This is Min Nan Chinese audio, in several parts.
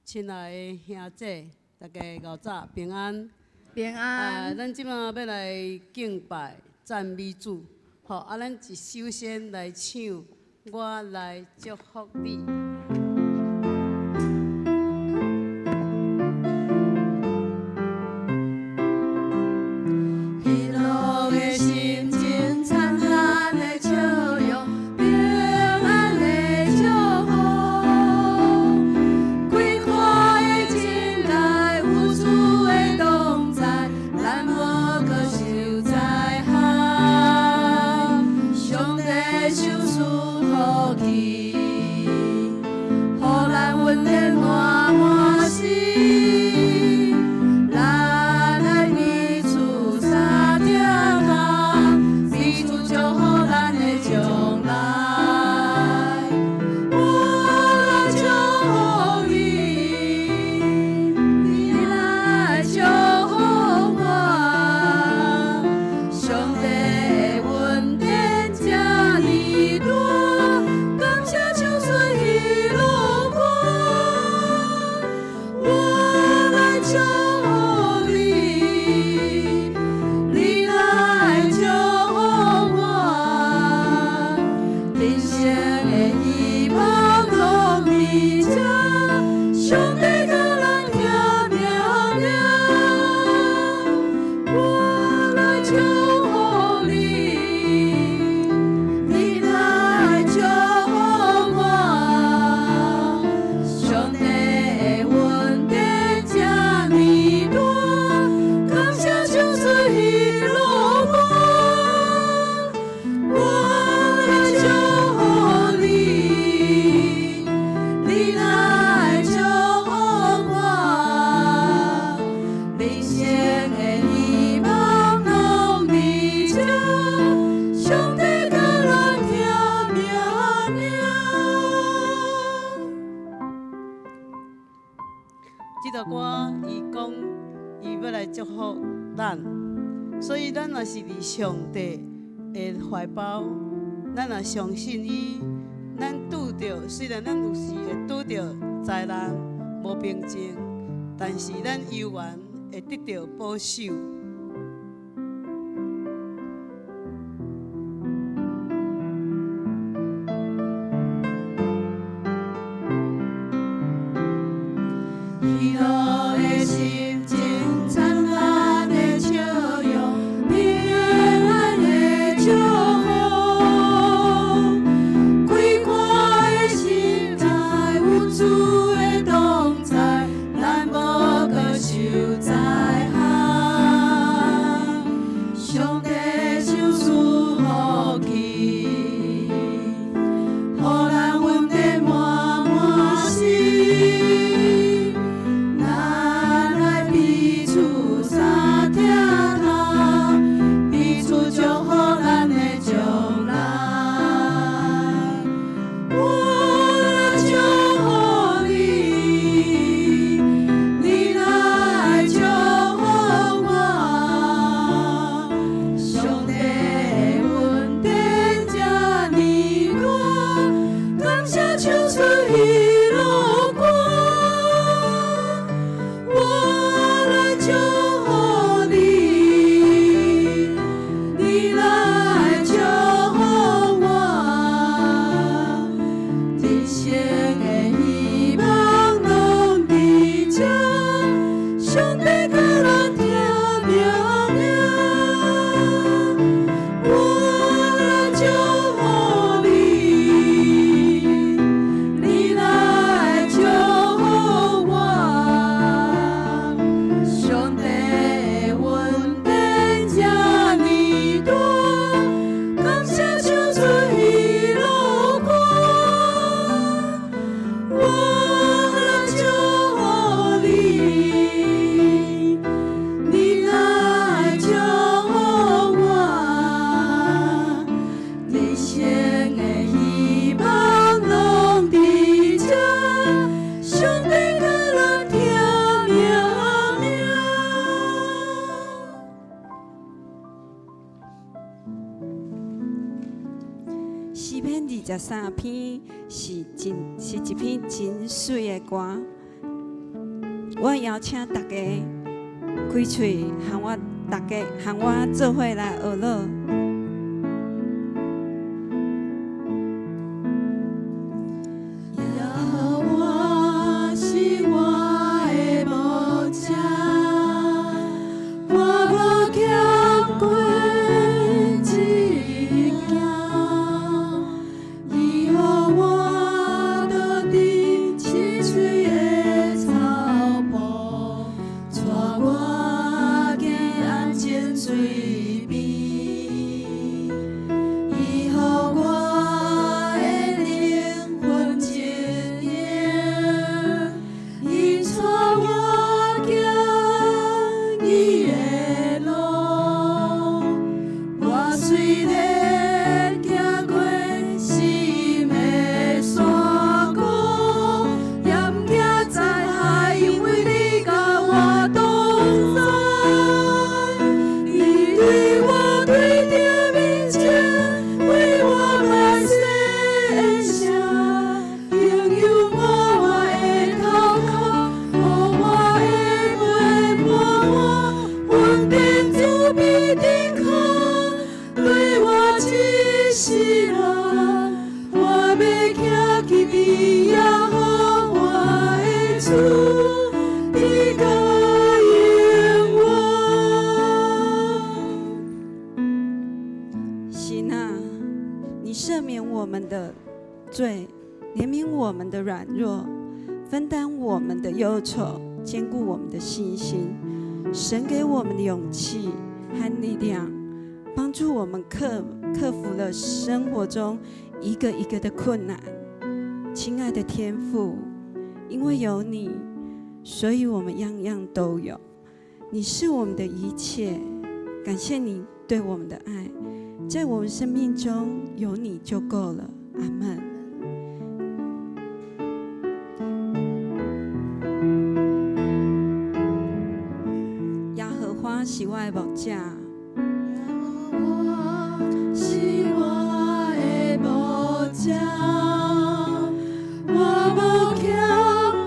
親愛的兄姐，大家𠢕早平安。平安。咱這馬欲來敬拜讚美主，好，啊，咱一首先來唱《我來祝福你》。喜樂的心情，燦爛的笑容，平安的祝福，開闊的境界，有主的同在，咱無閣受災害。上帝賞賜福氣，予咱恩典滿滿時。咱愛彼此相疼惜，彼此祝福咱的將來。我來祝福你，你來祝福我。上帝的恩典這呢大，感謝唱出喜樂歌。我來祝福你，你來祝福我。人生的希望攏佇這，上帝佮咱疼命命。我來祝福你，你來祝福我。上帝的恩典這呢大，感謝唱出喜樂歌。我來祝福你，你來祝福我。人生的希望攏佇這，上帝佮咱疼命命。這首歌伊講，伊欲來祝福咱，所以咱若是佇上帝的懷抱，咱若相信伊，咱拄著雖然咱有時會拄著災難、無平靜，但是咱猶原會得著保守。喜樂的心情，燦爛的笑容，平安的祝福，開闊的心內，有主的同在，咱無閣受災害。詩篇23篇是一篇真媠的歌。我邀請大家開喙，和我大家和我做伙來學囉。耶和華是我的牧者，我無欠過一件。伊予我倒佇青翠的草埔，帶我行安靜水邊。伊予我的靈魂清盈，伊帶我行義的路。我雖然行過死蔭的山谷，也毋驚災害，因為你佮我同在。你對我對著面前，為我擺設筵席，用油抹我的頭殼，予我的杯滿滿，恩典慈悲的靠，對我一世人，我欲徛起佇耶和華的厝，直到永遠。神啊，你赦免我們的罪，憐憫我們的軟弱，分擔我們的憂愁，堅固我們的信心。神給我們的勇氣和力量，幫助我們克服了生活中一個一個的困難。親愛的天父，因為有你，所以我們樣樣都有。你是我們的一切，感謝你對我們的愛，在我們生命中有你就夠了。阿門。耶和華是我的牧者。耶和華是我的牧者，我無欠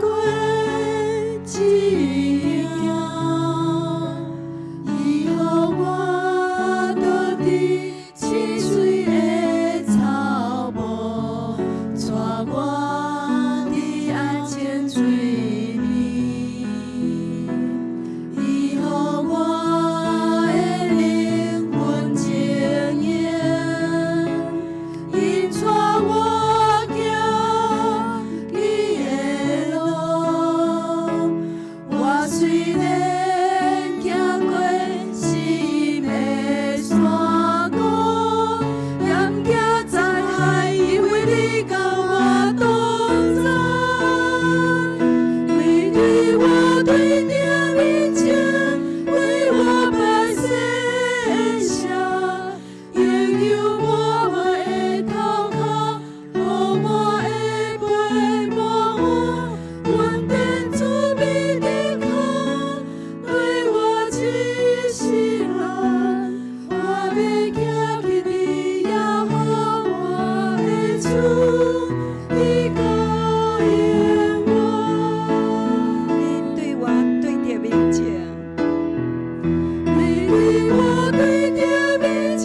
過一件。伊予我倒佇青翠的草埔，帶我佇安靜水邊。伊予我的靈魂清盈，伊帶我行義的路。我雖然行過死蔭的山谷，也毋驚災害，因為你佮我同在。你對我對著面前，為我擺設筵席，用油抹我的頭殼，予我的杯滿滿，恩典慈悲的靠，對我一世人，我欲徛起佇耶和華的厝，直到永遠。你對我對著面前，你對我對著面前，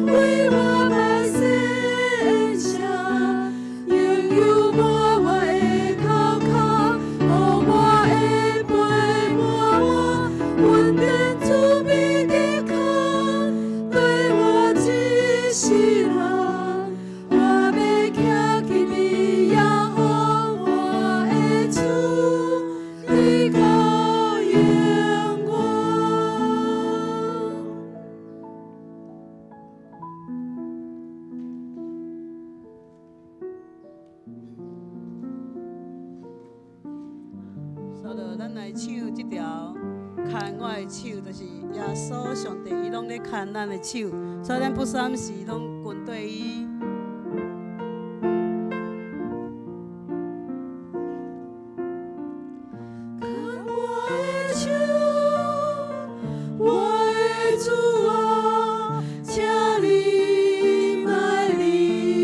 為我擺設筵席，用油抹我的頭殼，予我的杯滿滿，恩典慈悲的靠，對我一世人，我欲徛起佇耶和華的厝，直到永遠。所以咱來唱這條牽我的手，就是耶穌上帝，伊攏咧牽咱的手，所以咱不三時攏跟綴伊。牽我的手，我的主啊，請你莫離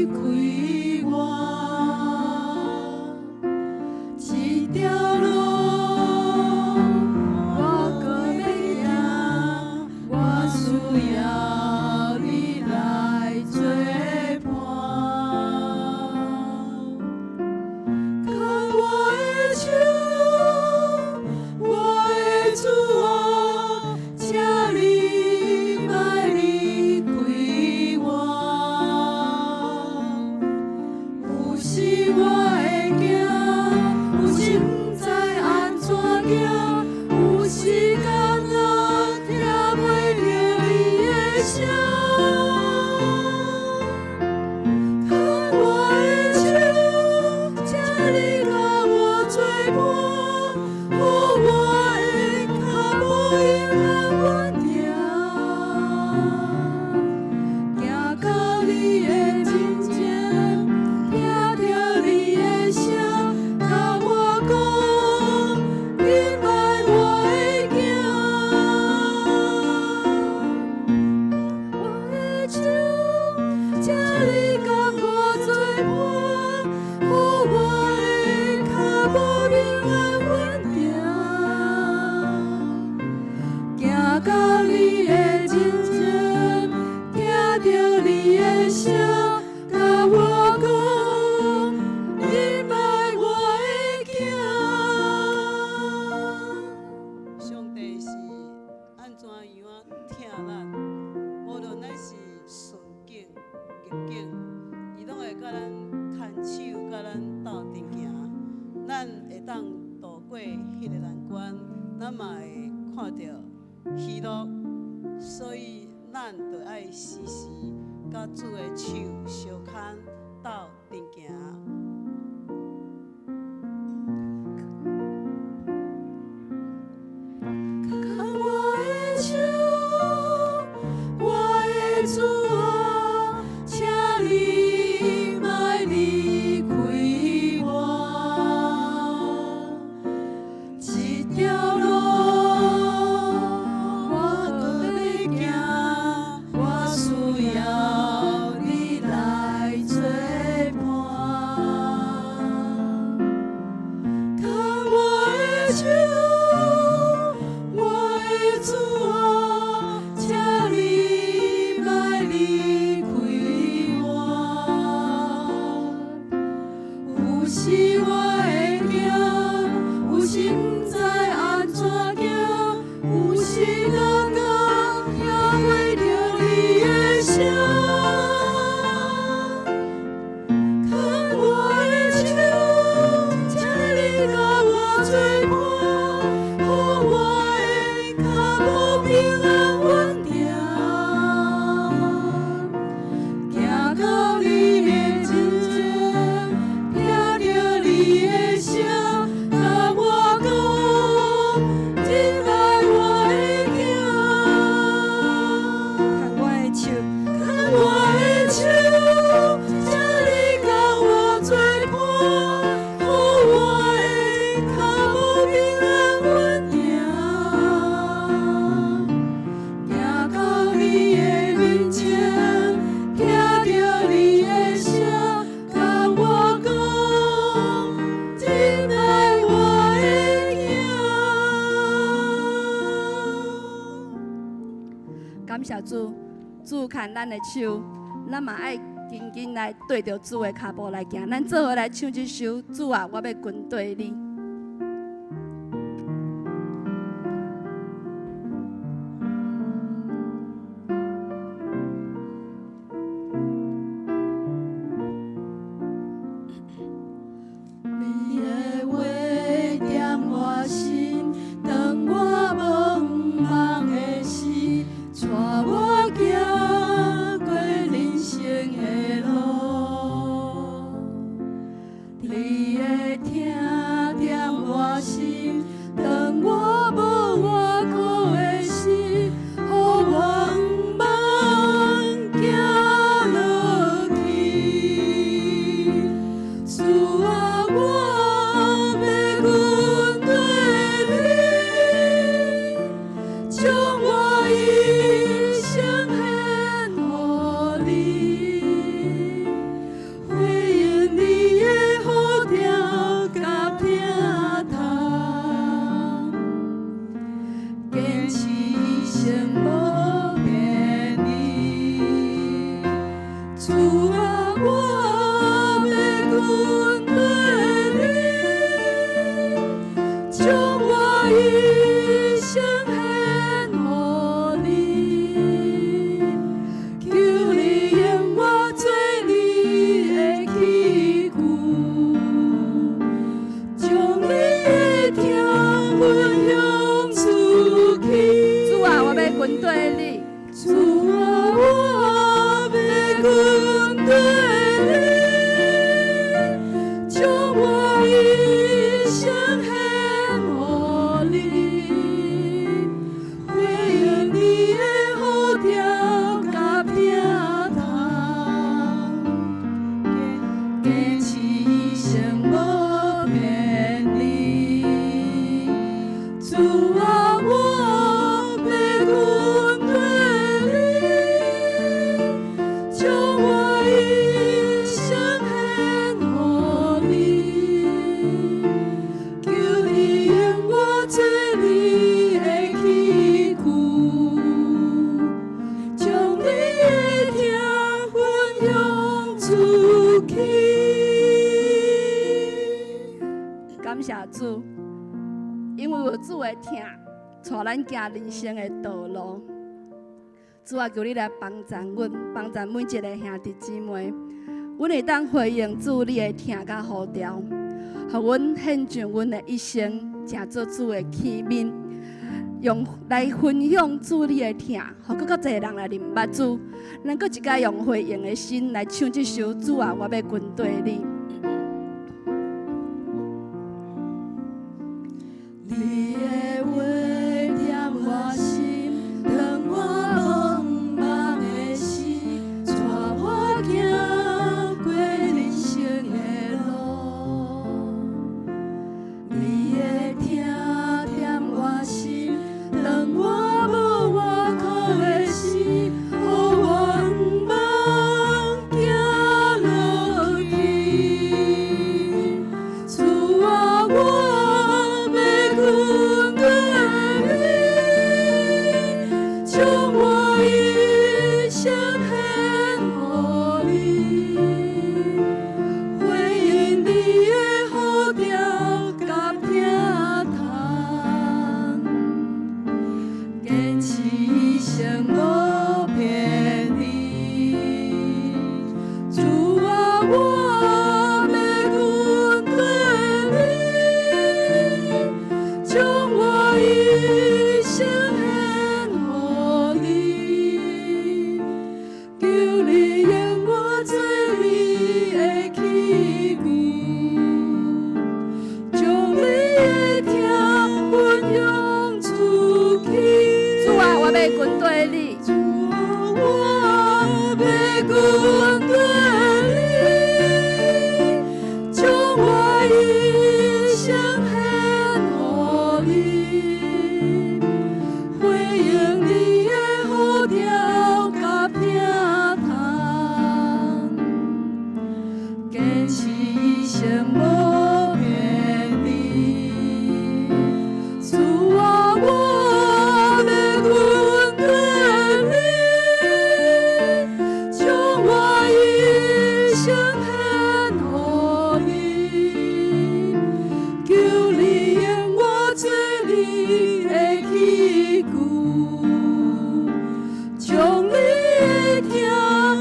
手，請你佮我做伴，予我的跤步平安穩定。行到你的面前，聽著你的聲，佮我講，你愛我的囝。上帝是按怎樣疼咱，無論咱是順境、逆境，伊攏會佮咱牽手，佮咱鬥陣行。咱會當渡過彼個難關，咱嘛會看著喜樂。所以咱著愛時時佮主的手相牽鬥陣行。牽我的手，我的主啊，請你莫離開我。這條路我閣欲行，我需要你來做伴。牽我的手，我的主啊，請你莫離開我。有時我會驚，有時毋知按怎行，有時感覺聽袂著你的聲。牽我的手，請你佮我做伴，予我的跤步平安穩定。行到你面前，聽著你的聲，佮我講，真愛我的囝。牽我的手，牽我的手，請你佮我做伴，予我的跤步平安穩定。行到你的面前，聽著你的聲，佮我講，真愛我的囝。感謝主，主牽咱的手，咱嘛愛緊緊來對著主的跤步來行。咱做伙來唱這首《主啊，我欲跟綴你》。你的話踮我心，當我迷茫的時，帶我行過人生的路。你的疼踮我心，當我無依靠的時，予我毋茫行落去。主啊，我欲跟綴你，將我一生獻予你，回應你的呼召佮疼痛，堅持一生無偏離。主啊，我欲跟綴你，將我一生獻予你，求你用我做你的器具，將你的疼分享出去。主啊，我欲跟綴你。主啊，我欲跟綴你，謝主，因為有主的疼，帶咱行人生的道路。主啊，求你來幫贊阮，幫贊每一个兄弟姊妹，阮會當回應主你的疼佮呼召，予阮獻上阮的一生，成做主的器皿，用來分享主你的疼，予閣較濟人來認捌主。咱閣一擺用回應的心來唱這首《主啊，我欲跟綴你》。你的話踮我心，當我迷惘的時，帶我行過人生的路。你的疼踮我心，當我無依靠的時，予我毋茫行落去。主啊，我欲跟綴你，將我一生獻予你，回應你的呼召佮疼痛，堅持一生無偏離。主啊，我欲跟綴你，將我一生獻予你，求你用我做你的器具，將你的疼分享出去。主啊，我欲跟綴你。主啊，我欲跟綴你，將我一生獻予你，回應你的呼召佮疼痛，堅持一生無偏離。主啊，我欲跟綴你，將我一生獻予你，求你用我做你的器具，將你的疼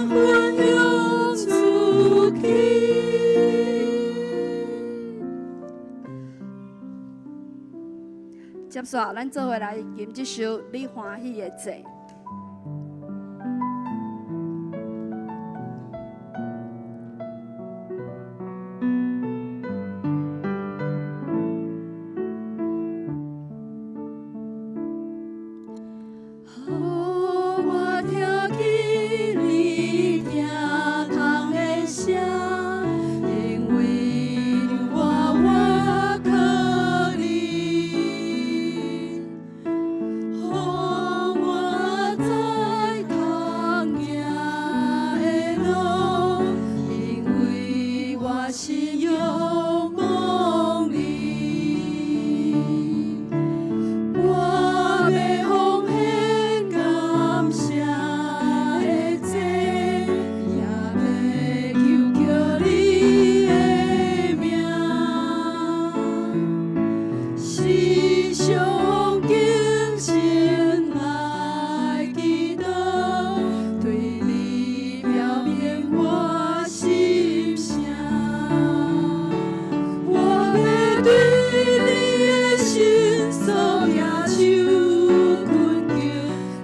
分享出去。接紲，咱做伙來吟這首《你歡喜的祭》。予我聽見你疼痛的聲，因為我倚靠你。予我知通行的路，因為我是仰望你。我欲奉獻感謝的祭，也欲求叫你的名，時常謹慎來祈禱，對你表明我心聲。我欲對你的聖所舉手懇求，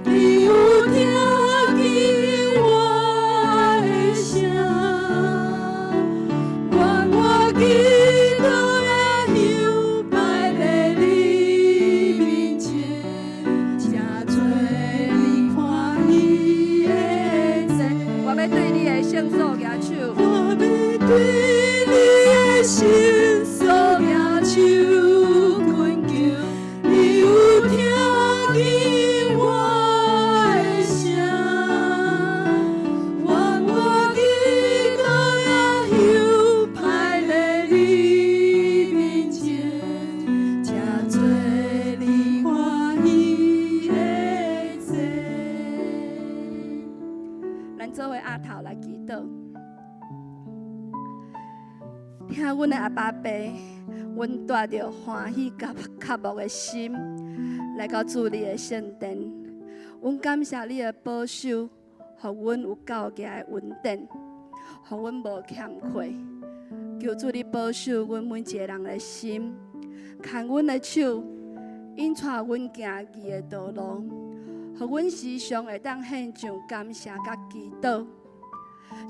你有聽見我的聲，願我祈禱的香擺佇你面前，成做你歡喜的祭。我欲對你的聖所舉手。我欲對你的聖所舉手懇求，你有聽見我的聲，願我祈禱的香擺佇你面前，成做你歡喜的祭。咱做伙阿頭來祈禱。聽阮的阿爸父，阮帶著歡喜佮渴慕的心來到主你的聖殿。阮感謝你的保守，予阮有夠額的恩典，予阮無欠缺。求主你保守阮每一个人的心，牽阮的手，引帶阮行義的道路，予阮時常會當獻上感謝佮祈禱。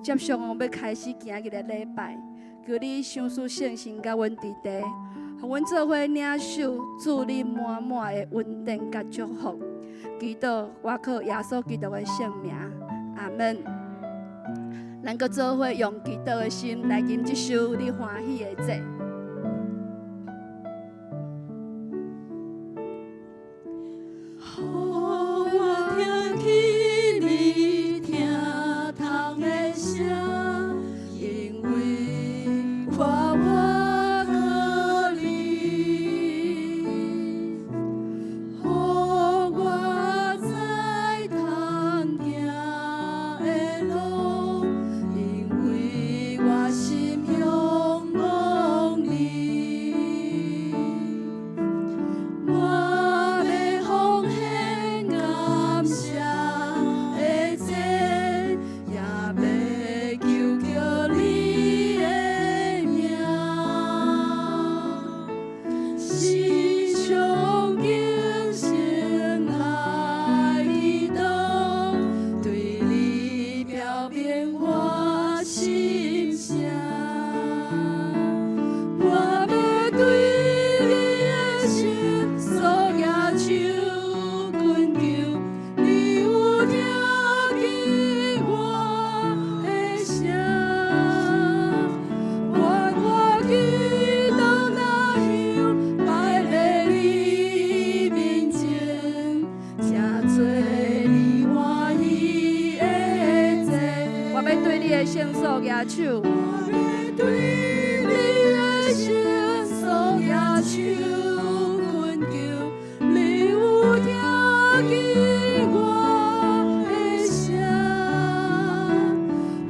接續我欲開始今日的禮拜，求你賞賜聖神佮阮佇地，予阮做伙領受主你滿滿的恩典佮祝福。祈禱我靠耶穌基督的聖名，阿門。咱閣做伙用祈禱的心來吟這首你歡喜的祭。予我聽起你疼痛的聲，因為我倚靠你，予我知通行的路，因為我心向往你。我欲奉獻感謝的祭，也欲求叫你的名，時常敬虔來祈禱，對你表明我心聲。我欲對你的聖所舉手懇求，你有聽見我的聲。願我祈禱若香擺佇你面前，成做你歡喜的祭。我欲對你的聖所舉手，我欲對你的聖所舉手懇求，你有聽見我的聲。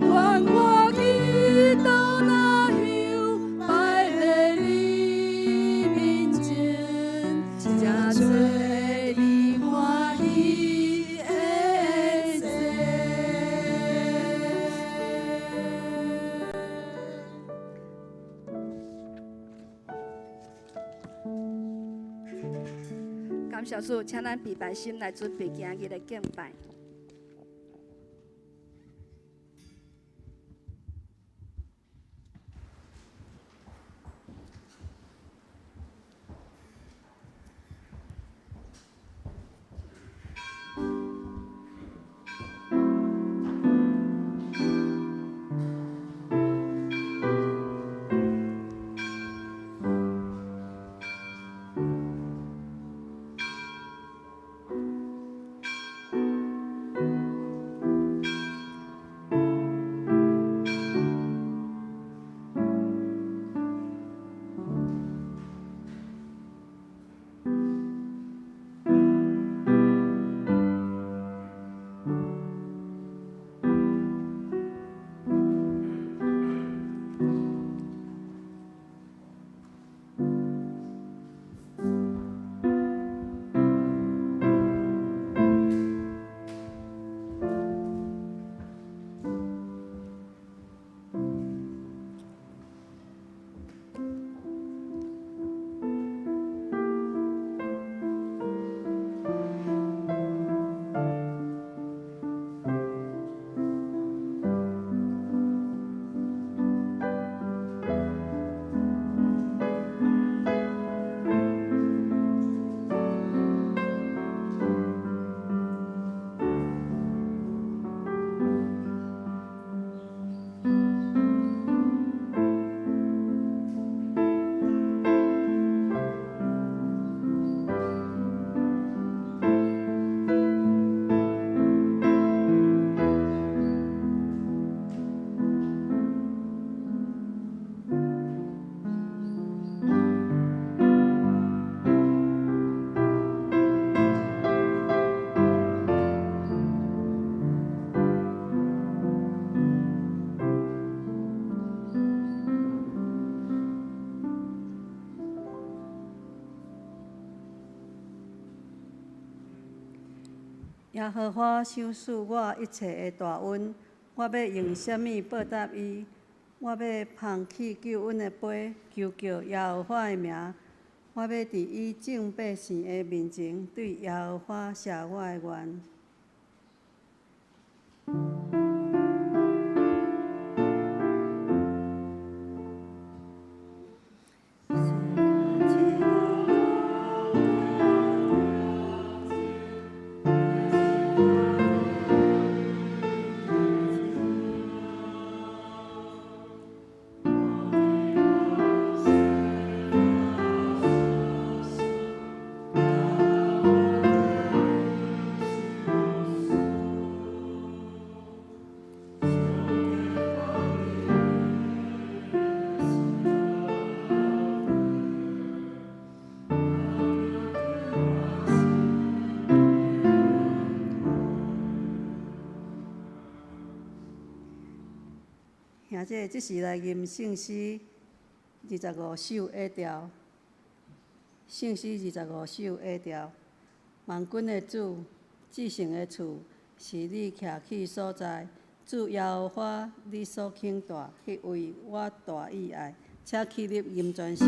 願我祈禱若香擺佇你面前，成做你歡喜的祭。感謝主，請咱預備心來準備今日的敬拜。耶和華賞賜我一切的大恩，我欲用啥物報答伊？我欲捧起救恩的杯，求告耶和華的名。我欲佇伊眾百姓的面前，對耶和華謝我的願。兄姐，這時來吟聖詩25首 A 調，聖詩25首 A 調。萬軍的主，至聖的厝，是你徛起所在。主耶和華，你所傾大，彼位我大意愛。請起立吟全首。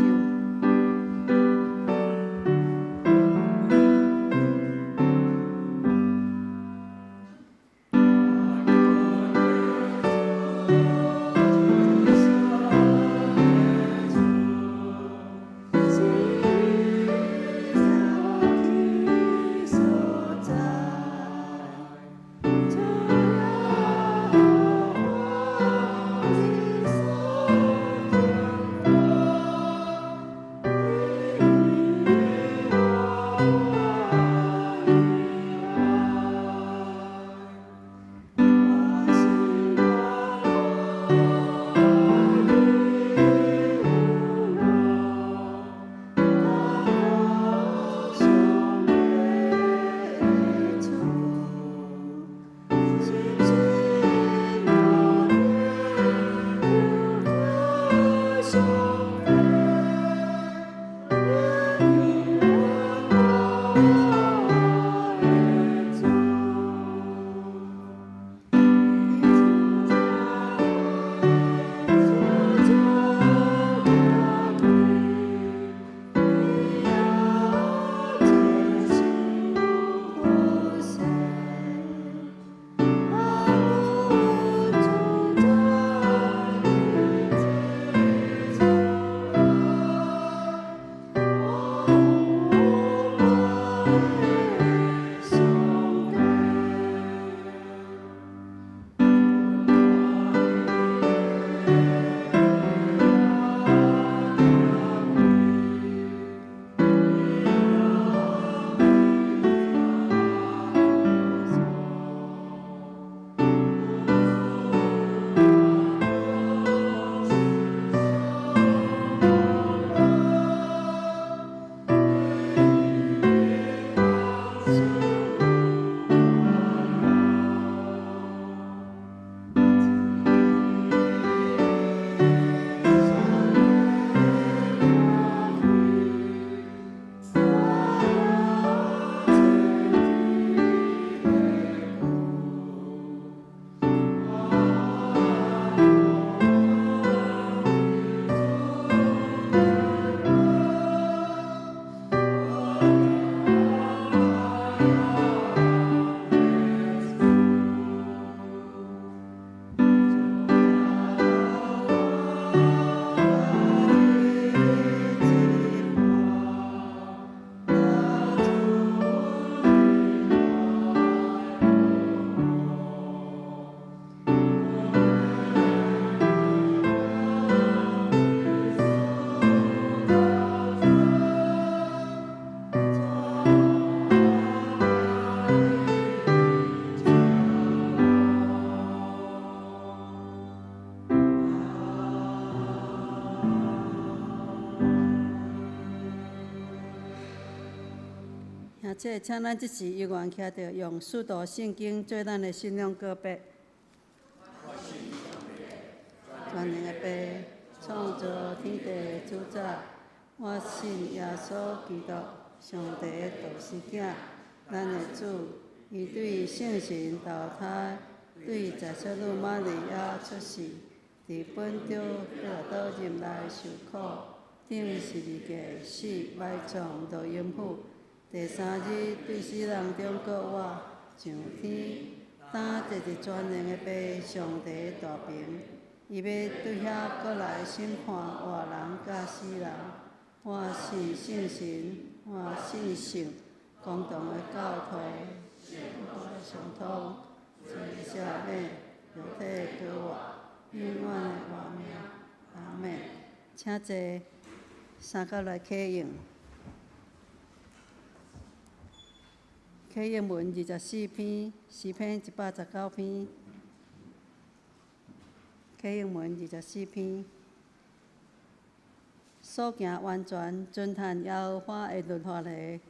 兄姐，請咱這時猶原徛著，用使徒信經做咱的信仰告白。全能的父，創造天地的主宰，我信耶穌基督，上帝的獨生囝，咱的主，伊對聖神投胎，對載索女瑪利亞出世，佇本丟彼拉多任內受苦，釘十字架死，埋葬落陰府。第三日對死人中復活，上天，擔坐佇全能的父上帝大爿。伊欲對遐閣來審判活人佮死人。我信聖神，我信聖公同的教導，相通，罪赦免，肉體的復活，永遠的活命。阿們。請坐，三角來啟應。啟應文24篇，詩篇119篇。啟應文二十四篇，所行完全，遵行耶和華的律法的，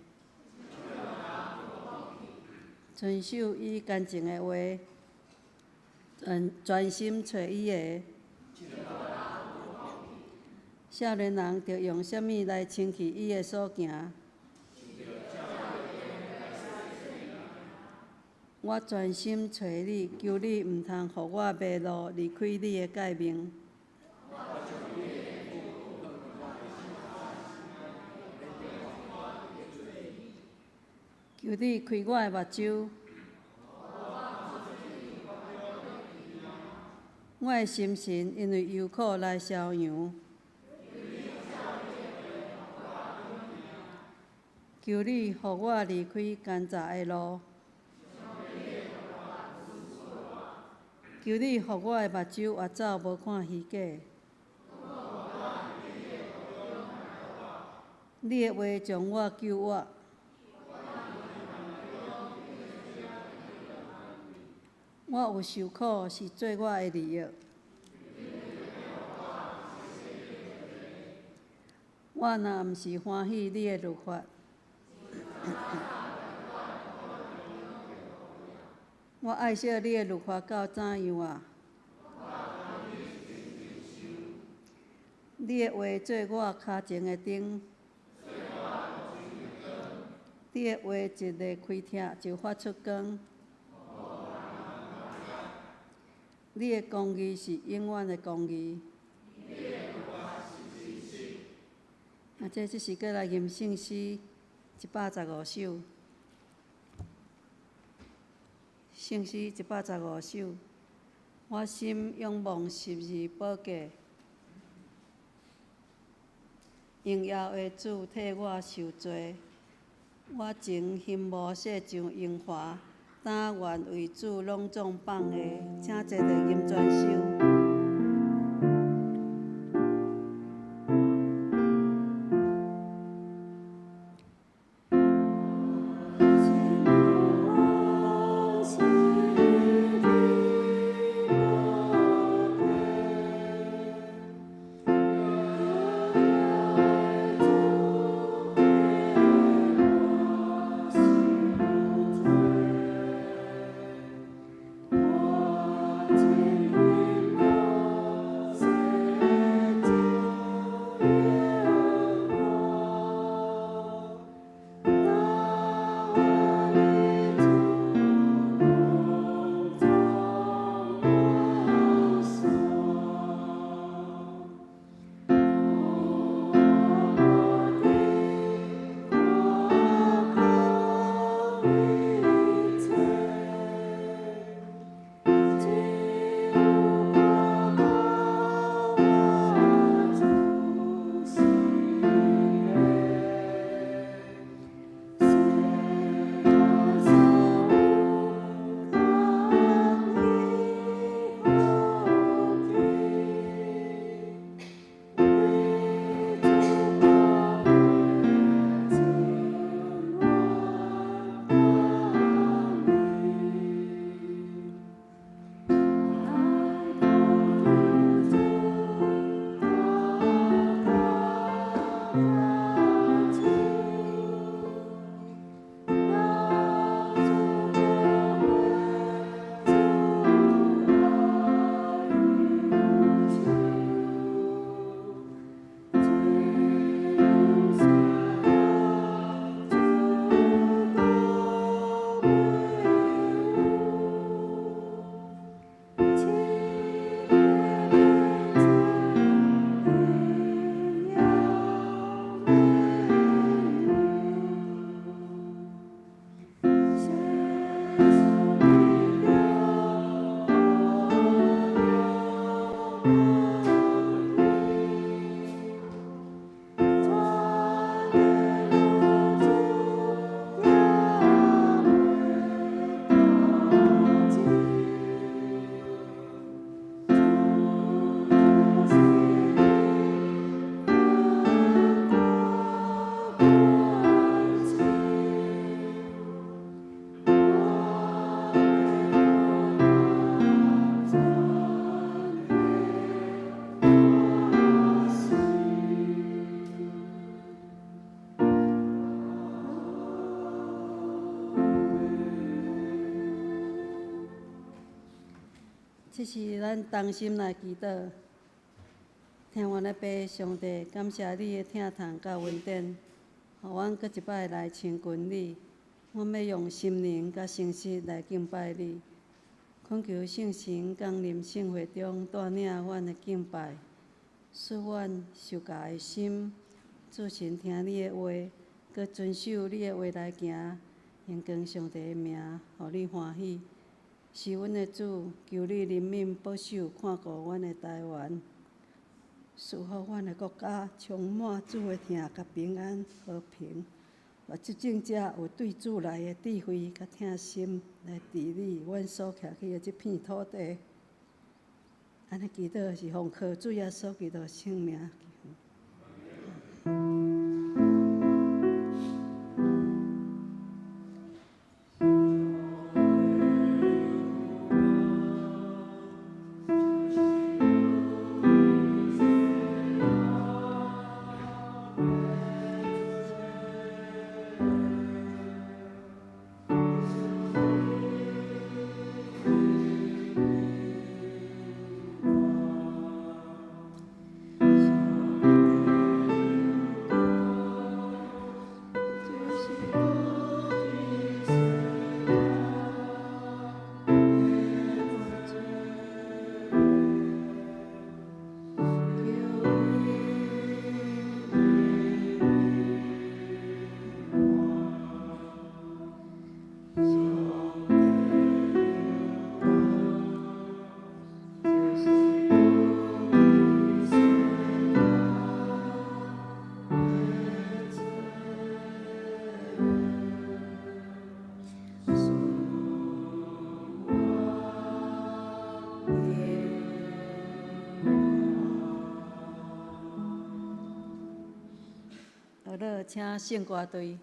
遵守伊乾淨的話，專專心揣伊的。少年人著用啥物來清去伊的所行？我專心揣你，求你毋通予我迷路，離開你的誡命。求你開我的目睭。我的心神因為憂苦來消揚。求你予我離開奸詐的路。求你予我的目睭越走無看虛假。你的話將我救活。我有受苦是做我的利益。我若毋是歡喜你的律法，我愛惜你的律法到怎樣啊？你的話做我跤前的燈。你的話一个開拆就發出光。你的公義是永遠的公義。啊，這這是閣來吟聖詩115首。聖詩一百十五首，我心仰望十字寶架，榮耀的主替我受罪，我情欣慕世上榮華，但願為主攏總放下，請坐佇吟全首。這是咱同心來祈禱。疼阮的父上帝，感謝你的疼痛佮恩典，予阮閣一擺來親近你。阮欲用心靈佮誠實來敬拜你，懇求聖神降臨聖會中，帶領阮的敬拜，賜阮受教的心，主神聽你的話，閣遵守你的話來行，榮光上帝的名，予你歡喜。是阮的主，求你憐憫、保守、看顧阮的台灣，賜予阮的國家充滿主的疼佮平安和平。予執政者有對主來的智慧佮疼心來治理阮所徛起的這片土地。按呢祈禱是奉靠主耶穌基督聖名。好了，請聖歌隊。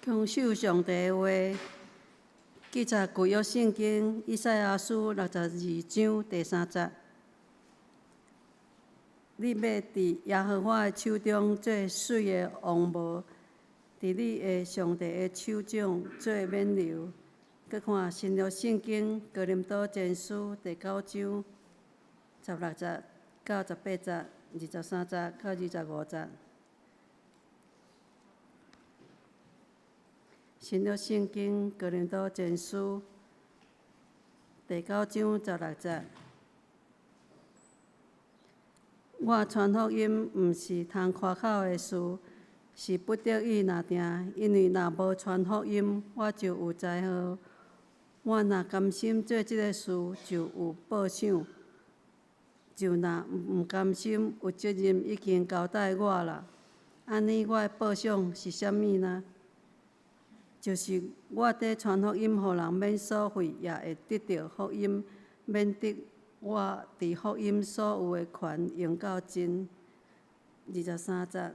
強守上帝的話，記載舊約聖經以賽亞書62章第3節。你欲佇耶和華的手中做媠的王帽，佇你的上帝的手中做冕旒。閣看新約聖經哥林多前書第9章16節到18節、23節到25節。新約聖經哥林多前書第9章16節。我傳福音毋是通誇口的事，是不得已若定，因為若無傳福音，我就有災禍。我若甘心做這个事，就有報賞；就若毋甘心，有責任已經交代我啦。按呢，我的報賞是啥物呢？就是我佇傳福音，予人免所費，也會得著福音，免得我佇福音所有的權用到盡。23節，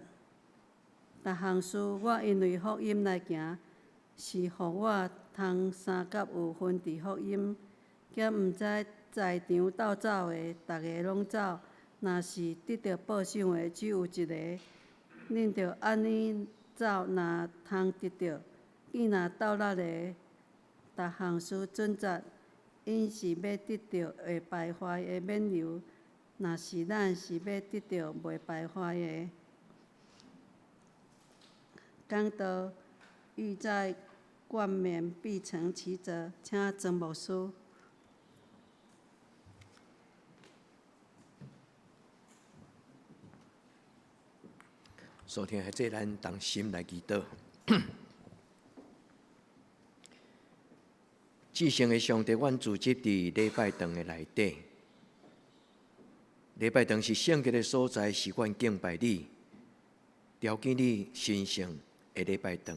逐項事我因為福音來行，是予我通相佮有份佇福音。兼毋知在場鬥走的，逐个攏走，若是得著報賞的，只有一個。恁著按呢走，若通得著。見若鬥力的，逐項事準則，𪜶是欲得著會敗壞的冕旒；若是咱是欲得著袂敗壞的。講道欲在冠冕必承其責，請曾牧師。所聽的這咱同心來祈禱。至聖的上帝，阮聚集佇禮拜堂的內底。禮拜堂是聖潔的所在，是阮敬拜你、朝見你神聖的禮拜堂。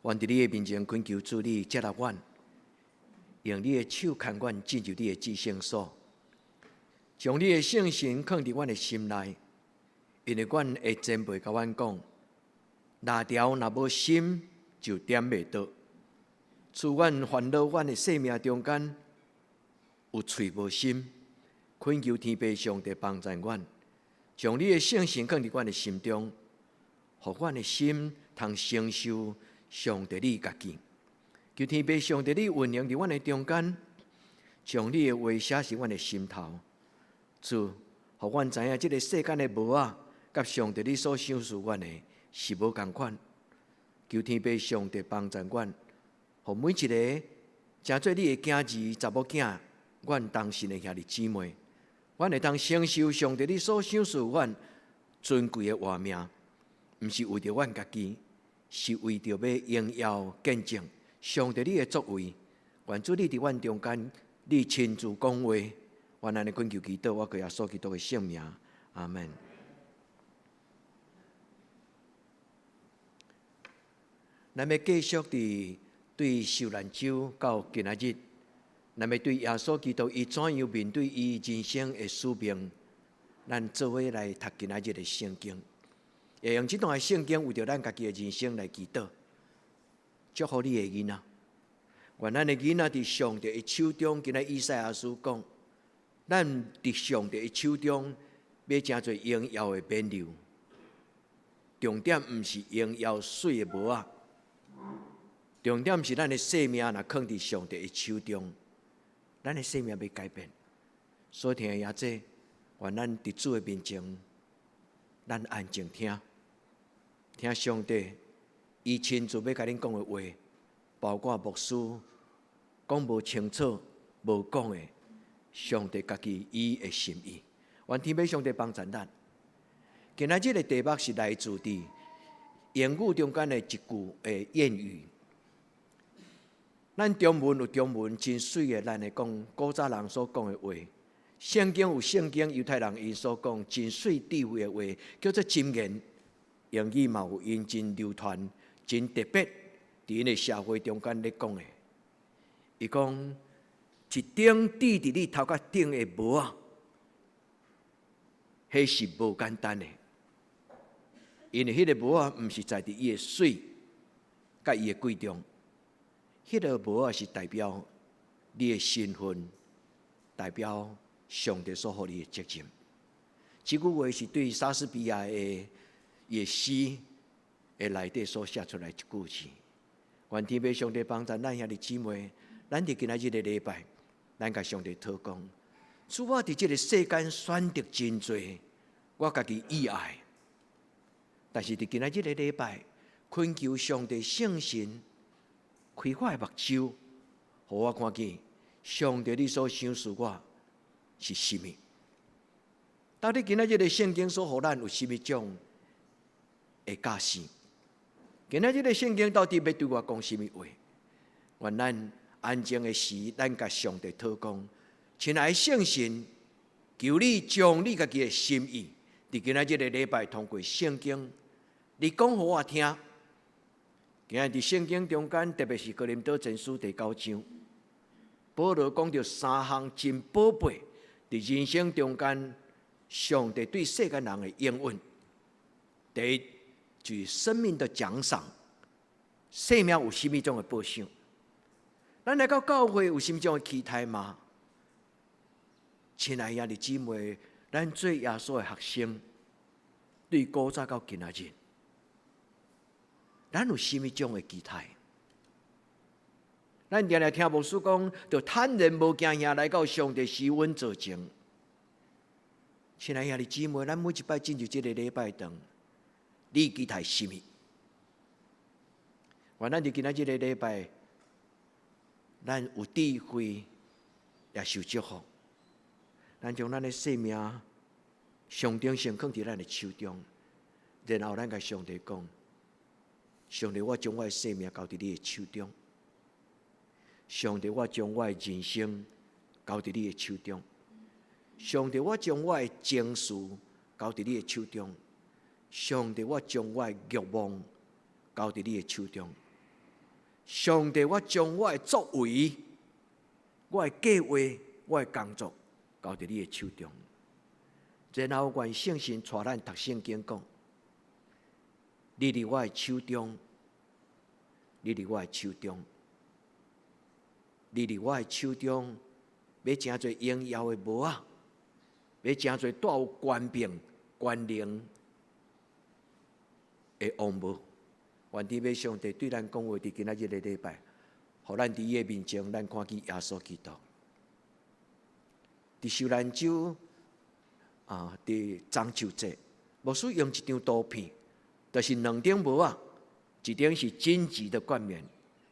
阮佇你的面前懇求主，你接納阮，用你的手牽阮進入你的至聖所，將你的聖神囥佇阮的心內。因為阮的前輩共阮講，蠟條若無心就點袂著。賜阮煩惱，阮的生命中間有喙無心，懇求天父上帝幫助阮，將你的聖神放佇阮的心中，予阮的心通承受上帝你家己。求天父上帝你運行佇阮的中間，將你的話寫佇阮的心頭，主，予阮知影這个世間的帽仔，佮上帝你所賞賜阮的是無仝款。求天父上帝幫助阮。予每一个成做你的囝兒、查某囝，阮同心的兄弟姊妹，阮會當承受上帝你所賞賜阮尊貴的活命，毋是為著阮家己，是為著欲榮耀見證上帝你的作為。願主你佇阮中間，你親自講話，阮按呢懇求祈禱，我靠耶穌基督的聖名，阿門。咱欲繼續佇對受難週到今仔日，咱欲對耶穌基督伊怎樣面對伊人生的使命，咱做伙來讀今仔日的聖經，會用這段的聖經為著咱家己的人生來祈禱。祝福你的囡仔，願咱的囡仔佇上帝的手中，今仔以賽亞書講，咱佇上帝的手中，欲成做榮耀的冕旒。重點毋是榮耀媠的帽仔。重點是咱的生命若囥佇上帝的手中，咱的生命欲改變。所以聽的兄弟，願咱佇主的面前，咱安靜聽，聽上帝伊親自欲共恁講的話，包括牧師講無清楚、無講的，上帝家己伊的心意。願天父上帝幫助咱。今仔日的題目是來自佇英語中間的一句的諺語。咱中文有中文真媠的，咱會講古早人所講的話。聖經有聖經猶太人𪜶所講真媠智慧的話，叫做箴言。英語嘛有𪜶真流傳、真特別，佇𪜶的社會中間咧講的。伊講一頂戴佇你頭殼頂的帽仔，彼是無簡單的，因為彼个帽仔毋是在佇伊的媠，佮伊的貴重。彼个帽仔是代表你的身份，代表上帝所予你的責任。這句話是對莎士比亞的伊的詩的內底所寫出來一句詞。願天父上帝幫助咱兄弟姊妹，咱佇今仔日的禮拜，咱共上帝禱告。主，我佇這个世間選擇真濟，我家己意愛。但是佇今仔日的禮拜，懇求上帝聖神開我的目睭，予我看見上帝你所賞賜我是啥物。到底今仔日的聖經所予咱有啥物種的教示？今仔日的聖經到底欲對我講啥物話？願咱安靜的時，咱共上帝禱告，親愛的聖神，求你將你家己的心意，佇今仔日的禮拜通過聖經，你講予我聽。今日佇聖經中間，特別是哥林多前書第九章，保羅講著三項真寶貝，佇人生中間，上帝對世間人的應允。第一，就是生命的獎賞，生命有啥物種的報賞？咱來到教會有啥物種的期待嗎？親愛兄弟姊妹，咱做耶穌的學生，對古早到今仔日，咱有啥物種的期待？咱定定聽牧師講，著坦然無驚嚇來到上帝施恩座前。親愛兄弟姊妹，咱每一擺進入這个禮拜堂，你期待啥物？願咱佇今仔這个禮拜，咱有智慧，也受祝福。咱將咱的生命象徵性囥佇咱的手中，然後咱共上帝講：上帝，我將我的生命交佇你的手中。上帝，我將我的人生交佇你的手中。上帝，我將我的情緒交佇你的手中。上帝，我將我的慾望交佇你的手中。上帝，我將我的作為、我的計劃、我的工作交佇你的手中。然後，願聖神帶咱讀聖經，講：你佇我的手中，你佇我的手中，你佇我的手中，欲成做榮耀的帽仔，欲成做帶有權柄、權能的王帽。願天父上帝對咱講話，佇今仔日的禮拜，予咱佇伊的面前，咱看見耶穌基督。佇受難週啊，佇中秋節，牧師用一張圖片，就是兩頂帽仔，一頂是荊棘的冠冕，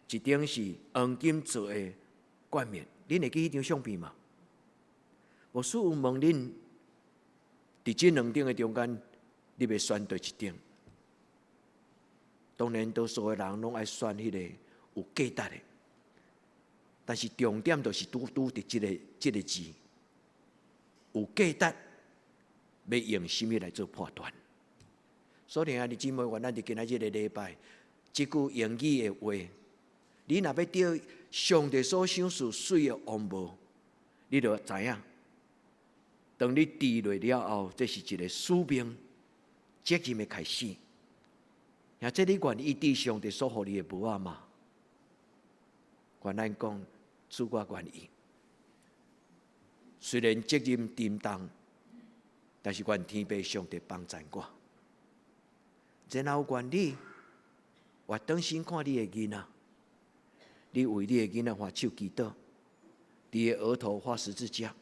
一頂是黃金做的冠冕。恁會記彼張相片嗎？牧師有問恁，佇這兩頂的中間，你欲選佗一頂？當然，多數的人攏愛選彼個有價值的，但是重點就是拄拄佇這個字，有價值，欲用啥物來做判斷？所以兄弟姊妹，願咱佇今仔日的禮拜，這句應許的話，你若欲得上帝所賞賜媠的王帽，你就知影，當你跌落了後，這是一個使命、責任的開始。若這你願意戴上帝所予你的帽仔嗎？願咱講，主，我願意。雖然責任沉重，但是願天父上帝幫贊我。然後願你，我轉身看你的囡仔，你為你的囡仔揮手祈禱，你的額頭畫十字架，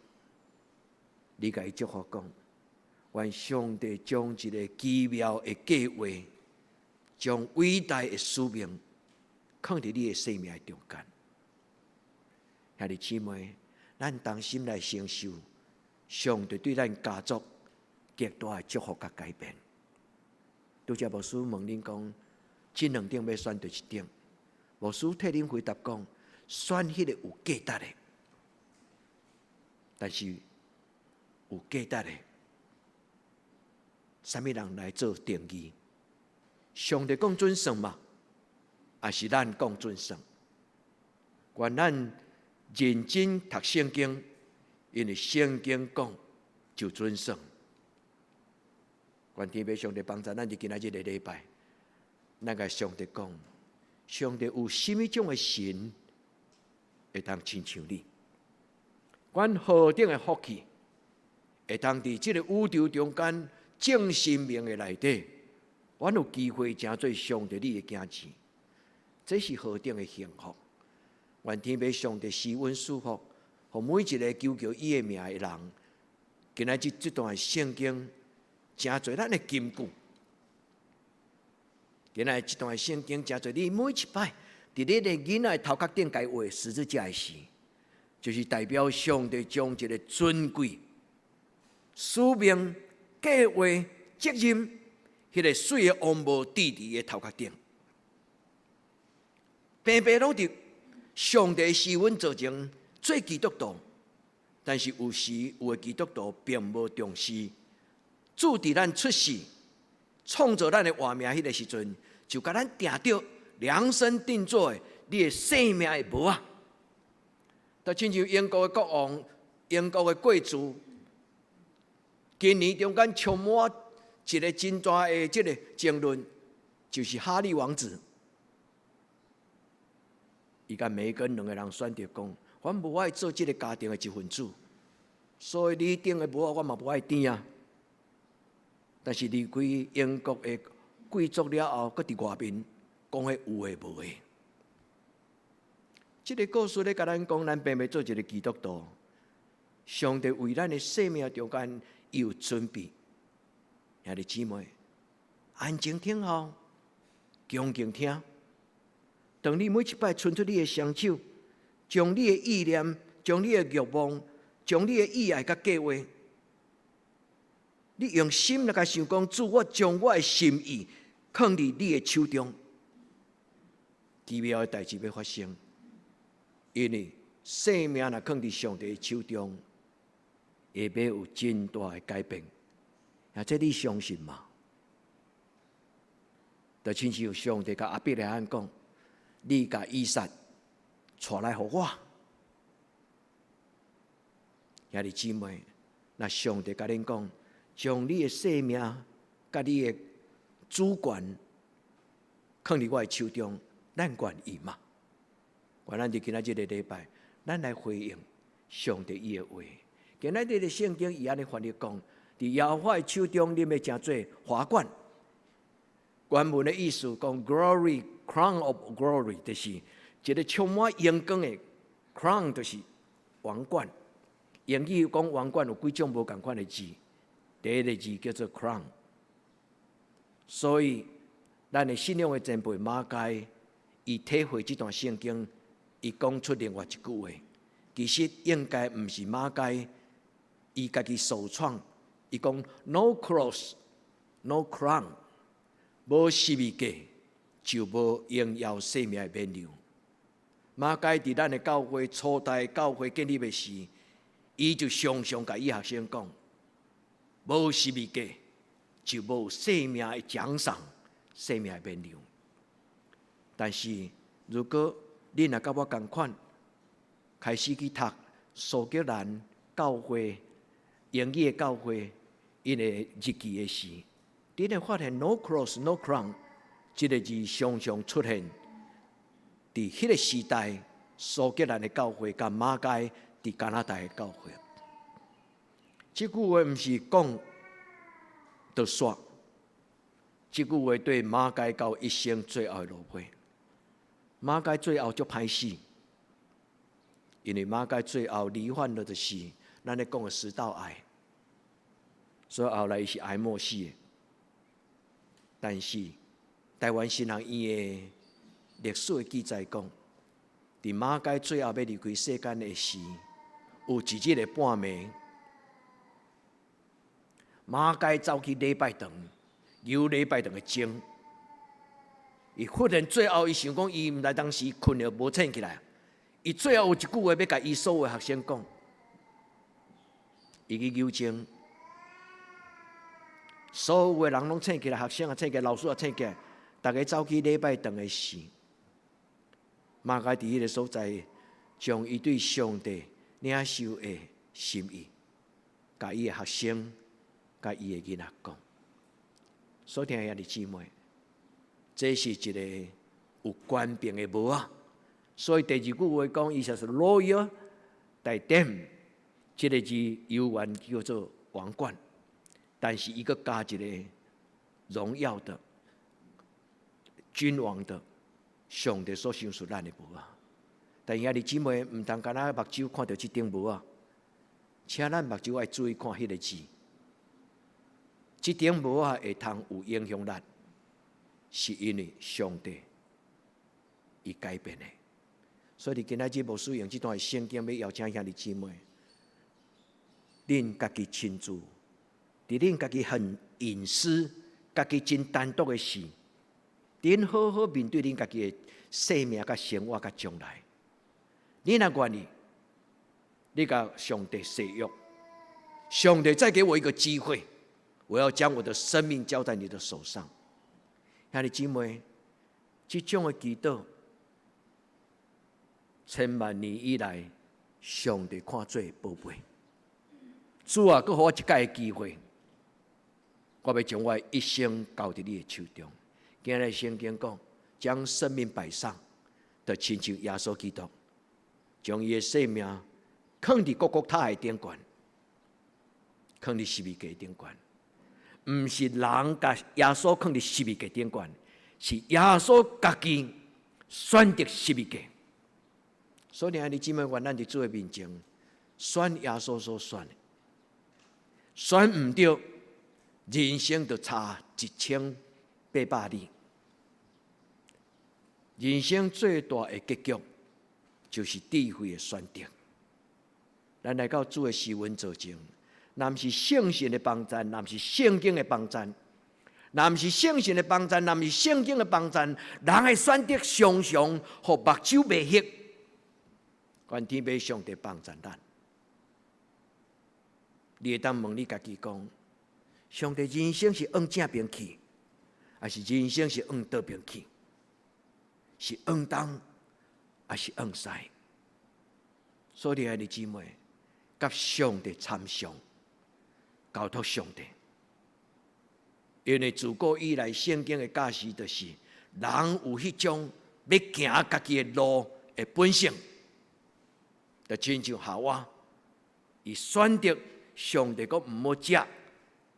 你共伊祝福講，願上帝將一个奇妙的計劃，將偉大的使命，囥佇你的生命中間。兄弟姊妹，咱同心來承受上帝對咱家族極大的祝福佮改變。拄才牧師問恁講，這兩頂欲選佗一頂？牧師替恁回答講，選彼个有價值的。但是有價值的，啥物人來做定義？上帝講準算嗎？抑是咱講準算？願咱認真讀聖經，因為聖經講就準算。願天父上帝幫助咱，佇今仔日的禮拜，咱共上帝講，上帝有啥物種的神會當親像你？阮何等的福氣，會當佇這个宇宙中間眾神明的內底，阮有機會成做上帝你的囝兒，這是何等的幸福！願天父上帝施恩賜福，予每一个求叫伊的名的人，今仔日這段聖經成做咱的金句。今仔日這段聖經成做你每一擺佇你的囡仔頭殼頂共伊畫十字架的時，就是代表上帝將一个尊貴使命、計劃、責任，彼个媠的王帽戴佇伊的頭殼頂，平平攏佇上帝施阮造成做基督徒，但是有時有的基督徒並無重視，主佇咱出世創造咱的活命彼个時陣，就共咱定著量身定做的你的生命的帽仔。就親像英國的國王、英國的貴族，近年中間充滿一个真大的這个爭論，就是哈利王子，伊佮梅根兩个人選擇講，阮無愛做這个家庭的一份子，所以你頂的帽仔我嘛無愛戴啊。但是離開英國的貴族了後，閣佇外面講彼有的無的。這个故事咧，共咱講，咱並袂做一个基督徒。上帝為咱的生命中間有準備。兄弟姊妹，安靜聽候，恭敬聽。當你每一擺伸出你的雙手，將你的意念、將你的慾望、將你的意愛佮計劃，你用心來共想講，主，我將我的心意囥佇你的手中。奇妙的代誌欲發生，因為生命若囥佇上帝的手中，會欲有真大的改變。啊，這你相信嗎？就親像上帝共亞伯拉罕講：你共以撒帶來予我。兄弟姊妹，若上帝共恁講，將你的生命佮你的主權囥佇我的手中，咱願意嗎？願咱佇今仔這个禮拜，咱來回應上帝伊的話。今仔日的聖經伊按呢翻譯講，佇耶和華的手中，恁欲成做華冠。原文的意思講，glory crown of glory，就是一个充滿榮光的 crown，就是王冠。英語講王冠有幾種無仝款的字，第一个字叫做 crown。所以，咱的信仰的前輩馬偕，伊體會這段聖經，伊講出另外一句話。其實應該毋是馬偕伊家己首創，伊講 no cross, no crown，無十字架就無榮耀生命的勉勵。馬偕佇咱的教會初代教會建立的時，伊就常常共伊學生講：無十字架就無生命的獎賞、生命的勉勵。但是，如果恁若佮我仝款，開始去讀蘇格蘭教會英語的教會𪜶的日記的時，恁會發現 “no cross, no crown” 這个字常常出現佇彼个時代蘇格蘭的教會佮馬偕佇加拿大的教會。這句話毋是講就煞，這句話對馬偕到一生最後的落尾。馬偕最後足歹死，因為馬偕最後罹患的就是咱咧講的食道癌，所以後來伊是癌末死的。但是台灣神學院的歷史的記載講，佇馬偕最後欲離開世間的時，有一日的半暝，馬偕走去禮拜堂，搖禮拜堂的鐘。伊忽然最後，伊想講，伊毋知當時睏著無醒起來。伊最後有一句話欲共伊所有學生講，伊去搖鐘，所有的人攏醒起來，學生也醒起來，老師也醒起來，逐家走去禮拜堂的時，馬偕佇彼个所在，將伊對上帝領受的心意，共伊的學生、共伊的囡仔講。所聽的兄弟姊妹，這是一个有權柄的帽仔。所以第二句話講，伊就是 royal diadem，這個字猶原叫做王冠，但是伊閣加一個榮耀的君王的上帝所賞賜咱的帽仔。但兄弟姊妹，毋通干焦目睭看著這頂帽仔，請咱目睭愛注意看彼個字。這頂帽仔會通有影響力，是因為上帝伊改變的。所以，今仔日牧師用這段聖經欲邀請兄弟姊妹，恁家己親自，佇恁家己很隱私、家己真單獨的事，恁好好面對恁家己的生命、佮生活、佮將來。你若願意，你共上帝誓約，上帝再給我一個機會，我要將我的生命交在你的手上。兄弟姊妹，這種的祈禱，千萬年以來，上帝看做寶貝。主啊，閣予我一擺的機會，我欲將我的一生交佇你的手中。今日聖經講，將生命擺上，就親像耶穌基督，將伊的生命囥佇各各塔的頂懸，囥佇十字架頂懸。毋是人共耶穌囥佇十字架頂懸，是耶穌家己選擇十字架。所以，兄弟姊妹，願咱佇主的面前選耶穌所選的，選毋著，人生就差1800里。人生最大的結局，就是智慧的選擇。咱來到主的施恩座前，若毋是聖神的幫贊，若毋是聖經的幫贊，若毋是聖神的幫贊，若毋是聖經的幫贊，人的選擇常常予目睭迷黑。願天父上帝幫贊咱。你會當問你家己講：上帝，人生是往正邊去，還是人生是往倒邊去？是往東，還是往西？所以，兄弟姊妹，佮上帝參詳，交託上帝。因為自古以來，聖經的教示就是，人有彼種欲行家己的路的本性，就親像夏娃，伊選擇上帝講毋好食，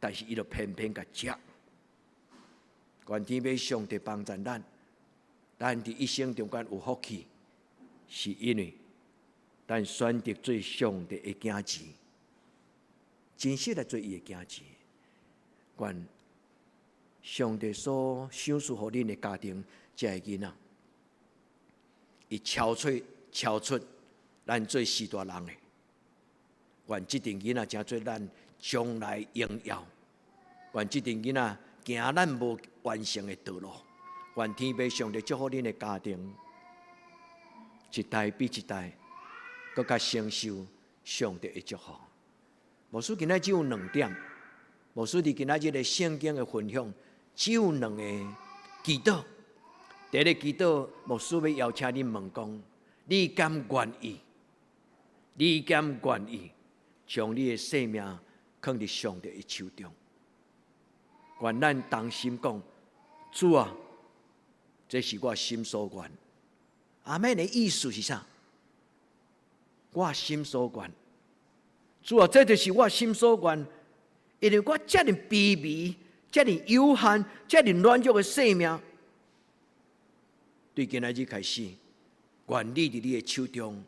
但是伊就偏偏共食。願天父上帝幫助咱，咱佇一生中間有福氣，是因為咱選擇做上帝的囝兒，真實來做伊的囝兒。願上帝所賞賜予恁的家庭，這个囡仔，伊超出咱做序大人的。願這陣囡仔成做咱將來榮耀。願這陣囡仔行咱無完成的道路。願天父上帝祝福恁的家庭，一代比一代，閣較承受上帝的祝福。牧師今仔只有兩點，牧師佇今仔日的聖經的分享，只有兩個祈禱。第一個祈禱，牧師欲邀請恁問講：你敢願意？你敢願意將你的生命囥佇上帝的手中？願咱同心講：主啊，這是我心所願。阿們的意思是啥？我心所願。主啊，這就是我心所願。因為我遮爾卑微、遮爾有限、遮爾軟弱的生命，對今仔日開始，願你佇你的手中，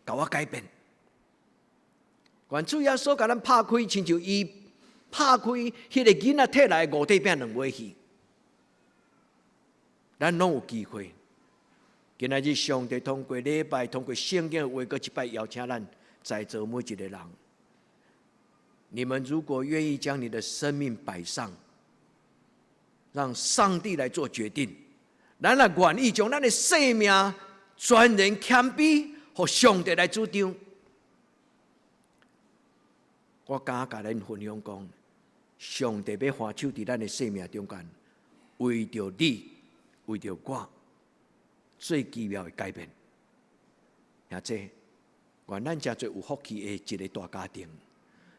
共我改變。願主耶穌共咱拍開，親像伊拍開彼個囡仔提來五塊餅兩尾魚，咱攏有機會。今仔日上帝通過禮拜，通過聖經的話，閣一擺邀請咱在座每一個人。你們如果願意將你的生命擺上，讓上帝來做決定，咱若願意將咱的生命全然謙卑，予上帝來主張。我敢共恁分享講，上帝欲還手佇咱的生命中間，為著你，為著我，最奇妙的改變。兄弟，願咱成做有福氣的一個大家庭，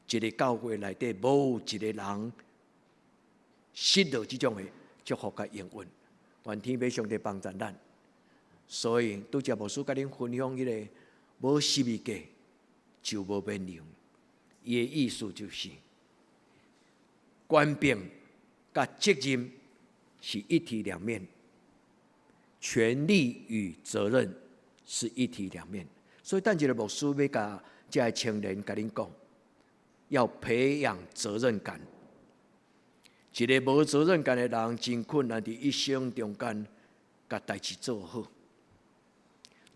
一個教會內底無一個人失落這種的祝福佮應允。願天父上帝幫助咱。所以拄才牧師共恁分享彼个無十字架就無免量，伊的意思就是權柄佮責任是一體兩面，權力與責任是一體兩面。所以等一下牧師欲共遮个青年共恁講，要培養責任感。一个無責任感的人，真困難佇一生中間共代誌做好。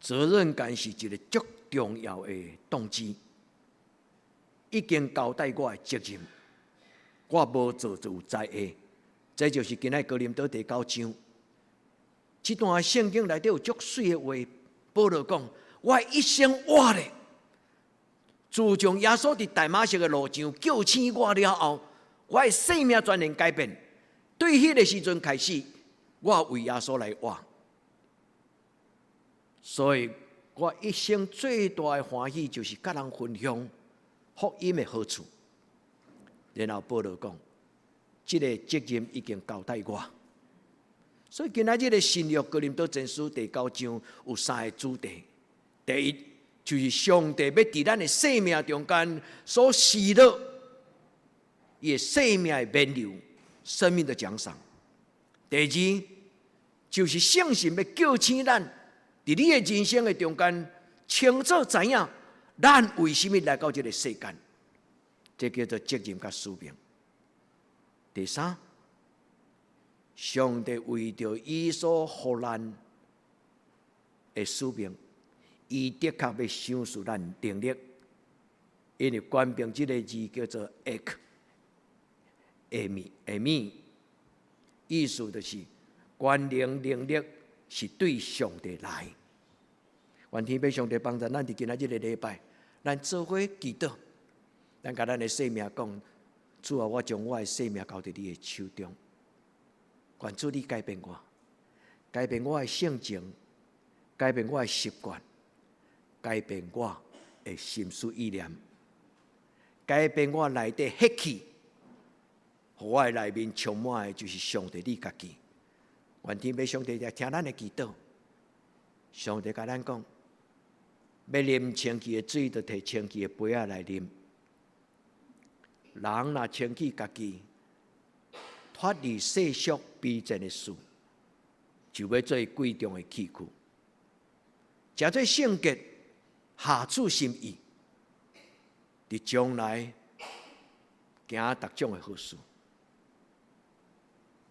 責任感是一个足重要的動機。已經交代我的責任，我無做就有災禍。這就是今仔哥林多第九章。這段聖經內底有足媠的話，保羅講：我一生活咧，自從耶穌佇大馬色的路上叫醒我了後，我的生命全然改變。對彼个時陣開始，我為耶穌來活。所以我一生最大的歡喜就是佮人分享福音的好處。然後保羅講，這个責任已經交代我。所以今仔日的新約哥林多前書第九章有三个主題。第一，就是上帝欲佇咱的生命中間所施的，伊的生命的勉勵，生命的獎賞。第二，就是聖神欲叫醒咱，佇你的人生的中間，清楚知影咱為啥物來到這个世間，這叫做責任佮使命。第三，上帝為著伊所予咱的使命，伊的確欲賞賜咱能力，因為權柄這个字叫做 ἐκ，ἐμί，ἐμί，意思就是權能能力是對上帝來。願天父上帝幫助咱佇今仔日个禮拜，咱做伙祈禱，咱共咱的生命講：主啊，我將我的生命交佇你的手中，願主你改變我，改變我的性情，改變我的習慣，改變我的心思意念，改變我內底血氣，予我的內面充滿的就是上帝你家己。願天父上帝來聽咱的祈禱，上帝共咱講，欲啉清氣的水，就提清氣的杯仔來啉。人若清氣家己，脫離世俗卑賤的事，就欲做貴重的器具，成做聖潔，合主心意，佇將來行逐種的好事。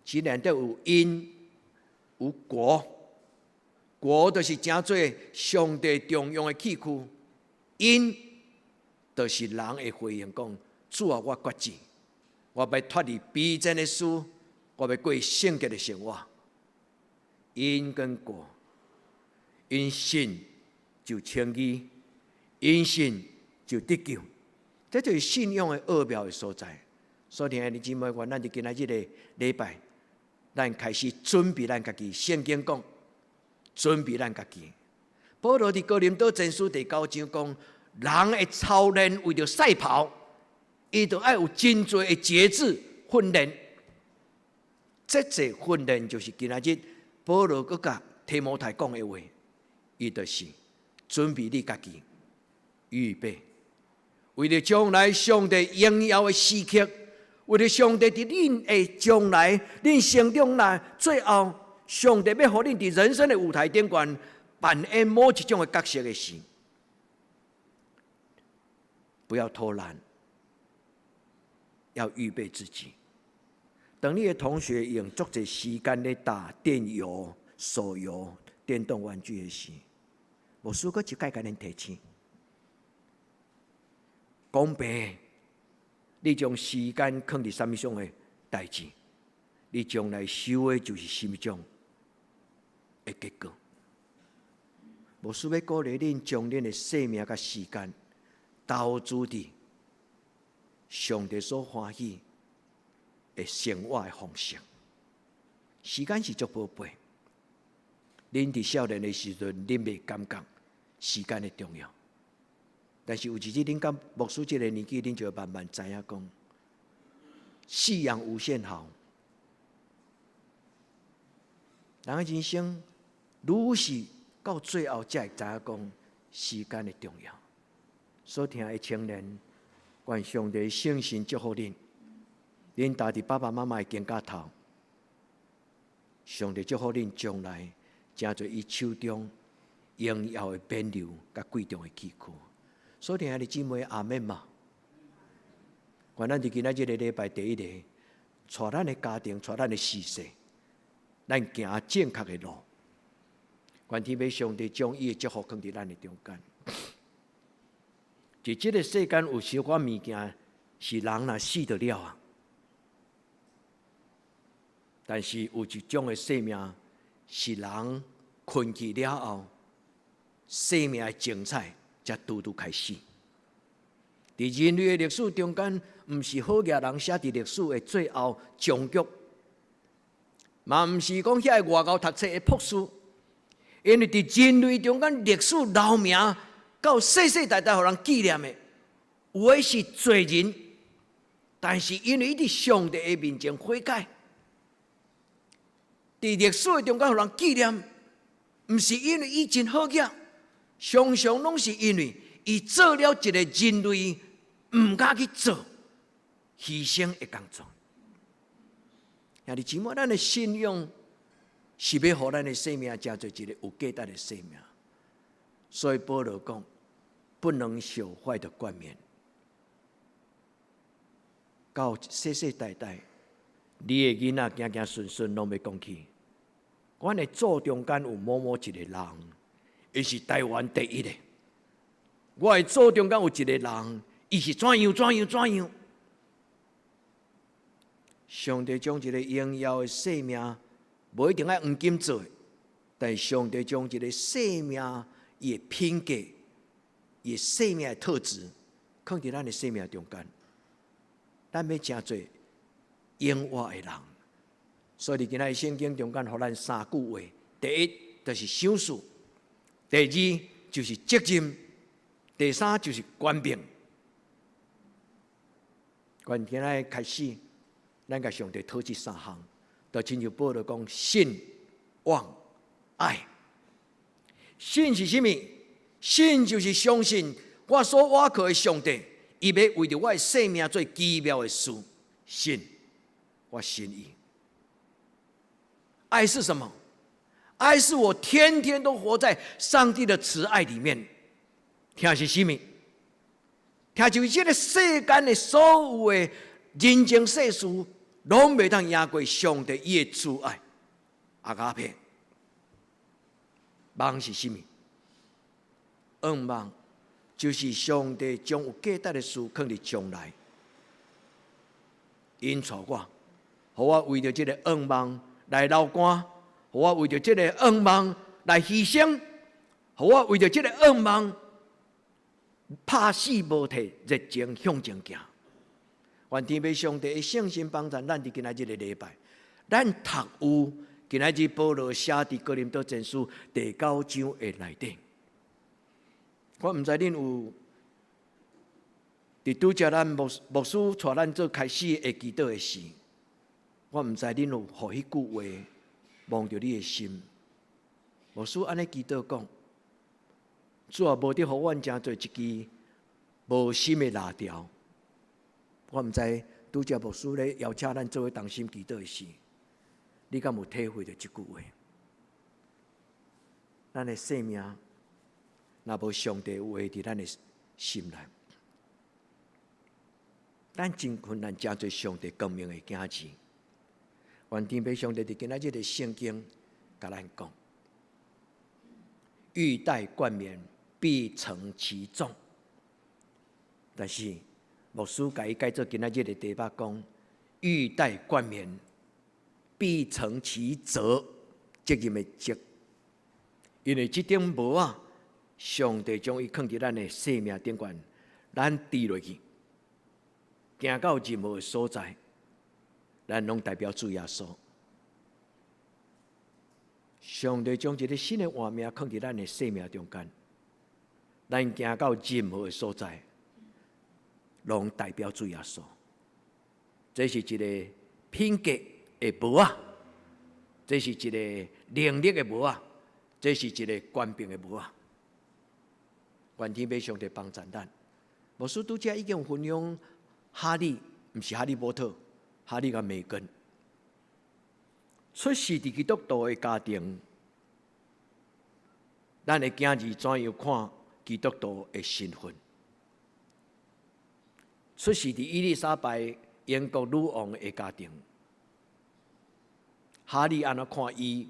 既然得有因有果，果就是成做上帝重用的器具，因就是人會回應講：主啊，我決志，我欲脫離卑賤的事，我欲過聖潔的生活。因跟果，因信就稱義，因信就得救，這就是信仰的奧妙的所在。所以，兄弟姊妹，願咱佇今仔日个禮拜，咱開始準備咱家己。聖經講，準備咱家己。保羅佇哥林多前書第九章講，人會操練為著賽跑，伊就愛有真濟的節制訓練。節制訓練就是今仔日保羅閣共提摩太講的話，伊就是準備你家己，預備，為著將來上帝榮耀的時刻，為著上帝佇恁的將來，恁成長來最後，上帝欲予恁佇人生的舞台頂懸扮演某一種的角色的時，不要偷懶，要預備自己。當你的同學用足濟時間咧打電遊、手遊、電動玩具的時，牧師閣一擺共恁提醒：公平，你將時間囥佇啥物種的代誌，你將來收的就是啥物種的結果。牧師欲鼓勵恁將恁的生命佮時間投資佇上帝所歡喜的生活的方式。時間是足寶貝，恁佇少年的時陣，恁袂感覺時間的重要。但是有一日恁到牧師這个年紀，恁就會慢慢知影講，夕陽無限好，人的人生，愈是到最後才會知影講時間的重要。所疼的青年，願上帝聖神祝福恁，恁踏佇爸爸媽媽的肩胛頭，上帝祝福恁將來成做伊手中榮耀的冕旒佮貴重的器具。所疼的姊妹，阿們嘛。願咱佇今仔這个禮拜第一個，帶咱的家庭，帶咱的時勢，咱行正確的路。願天父上帝將伊的祝福放佇咱的中間。佇這个世間有小可物件是人若死就了啊，但是有一種的生命是人睏去了後，生命的精彩才拄拄開始。佇人類的歷史中間，毋是好額人寫佇歷史的最後終局，嘛毋是講遐个外𠢕讀冊的博士，因為佇人類中間歷史留名到世世代代予人紀念的，有的是罪人，但是因為伊佇上帝的面前悔改，佇歷史的中間予人紀念，毋是因為伊真好額，常常攏是因為伊做了一個人類毋敢去做犧牲的工作。兄弟姊妹，咱的信仰是欲予咱的生命成做一個有價值的生命。所以保羅講，不能朽壞的冠冕，到世世代代，你的囡仔行行順順攏欲講起。阮的祖中間有某某一個人，伊是台灣第一的。我的祖中間有一個人，伊是怎樣怎樣怎樣。上帝將一個榮耀的生命，無一定愛黃金做的，但上帝將一個生命，伊的品格，伊的生命的特質，囥佇咱的生命中間。咱欲成做永活的人，所以佇今仔日聖經中間，予咱三句話：第一，就是賞賜；第二，就是責任；第三，就是權柄。願今仔日開始，咱共上帝討這三項，就親像保羅講：信、望、愛。信是啥物？信就是相信我所倚靠的上帝，伊欲為著我的生命做奇妙的事。信，我信伊。愛是什麼？愛是我天天都活在上帝的慈愛裡面。疼是啥物？疼就是這个世間的所有的人情世事，攏袂當贏過上帝伊的慈愛。阿迦佩，望是啥物？願望就是上帝將有價值的事囥佇將來，𪜶帶我，予我為著這个願望來流汗，予我為著這个願望來犧牲，予我為著這個願望拍死無退，熱情向前行。願天父上帝的聖神幫助咱佇今仔日的禮拜，咱讀有今仔日保羅寫佇哥林多前書第九章的內底。我毋知恁有佇拄才咱牧師帶咱做開始的祈禱的時，我毋知恁有予彼句話摸著你的心。牧師按呢祈禱講：主啊，無得予阮成做一支無心的蠟燭。我毋知拄才牧師咧邀請咱做伙同心祈禱的時，你敢有體會著這句話？咱的生命若無上帝話佇咱的心內，咱真困難成做上帝光明的囝兒。願天父上帝佇今仔日的聖經共咱講：欲戴冠冕，必承其重。但是牧師共伊改做今仔日的題目講：欲戴冠冕，必承其責，責任的責。因為這頂帽仔，上帝將伊囥佇咱的生命頂懸，咱戴落去，行到任何的所在，咱攏代表主耶穌。上帝將一个新的活命囥佇咱的生命中間，咱行到任何的所在，攏代表主耶穌。這是一个品格的帽仔，這是一个能力的帽仔，這是一个權柄的帽仔。願天父上帝幫助咱。牧師拄才已經分享哈利，毋是哈利波特，哈利佮梅根。出世佇基督徒的家庭，咱的囝兒怎樣看基督徒的身份？出世佇伊麗莎白英國女王的家庭，哈利按怎看伊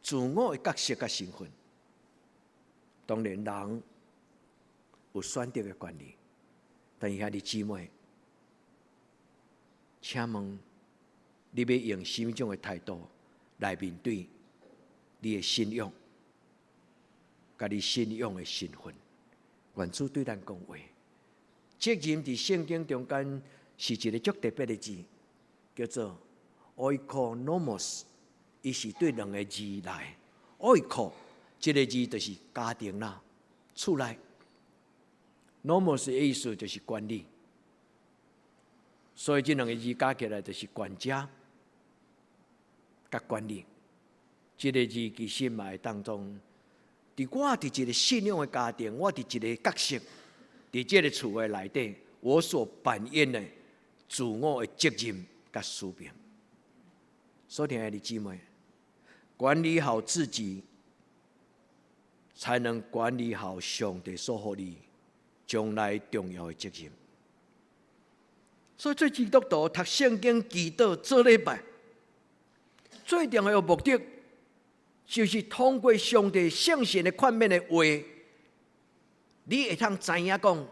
自我的角色佮身份？當然，人有選擇的權利，但是兄弟姊妹，請問你欲用啥物種的態度來面對你的信仰，佮你信仰的身份？願主對咱講話。責任佇聖經中間是一个足特別的字，叫做 oikonomos，伊是對兩个字來。oiko 這个字就是家庭啦，厝內。nomos 的意思就是管理，所以這兩个字加起來就是管家佮管理。這个字其實嘛會當中，佇我佇一个信仰的家庭，我佇一个角色。佇這个厝的內底，我所扮演的自我的責任佮使命。所親愛的姊妹，管理好自己，才能管理好上帝所予你將來重要的責任。所以做基督徒讀聖經、祈禱、做禮拜，最重要的目的，就是通過上帝聖神的勸勉的話，你會通知影講，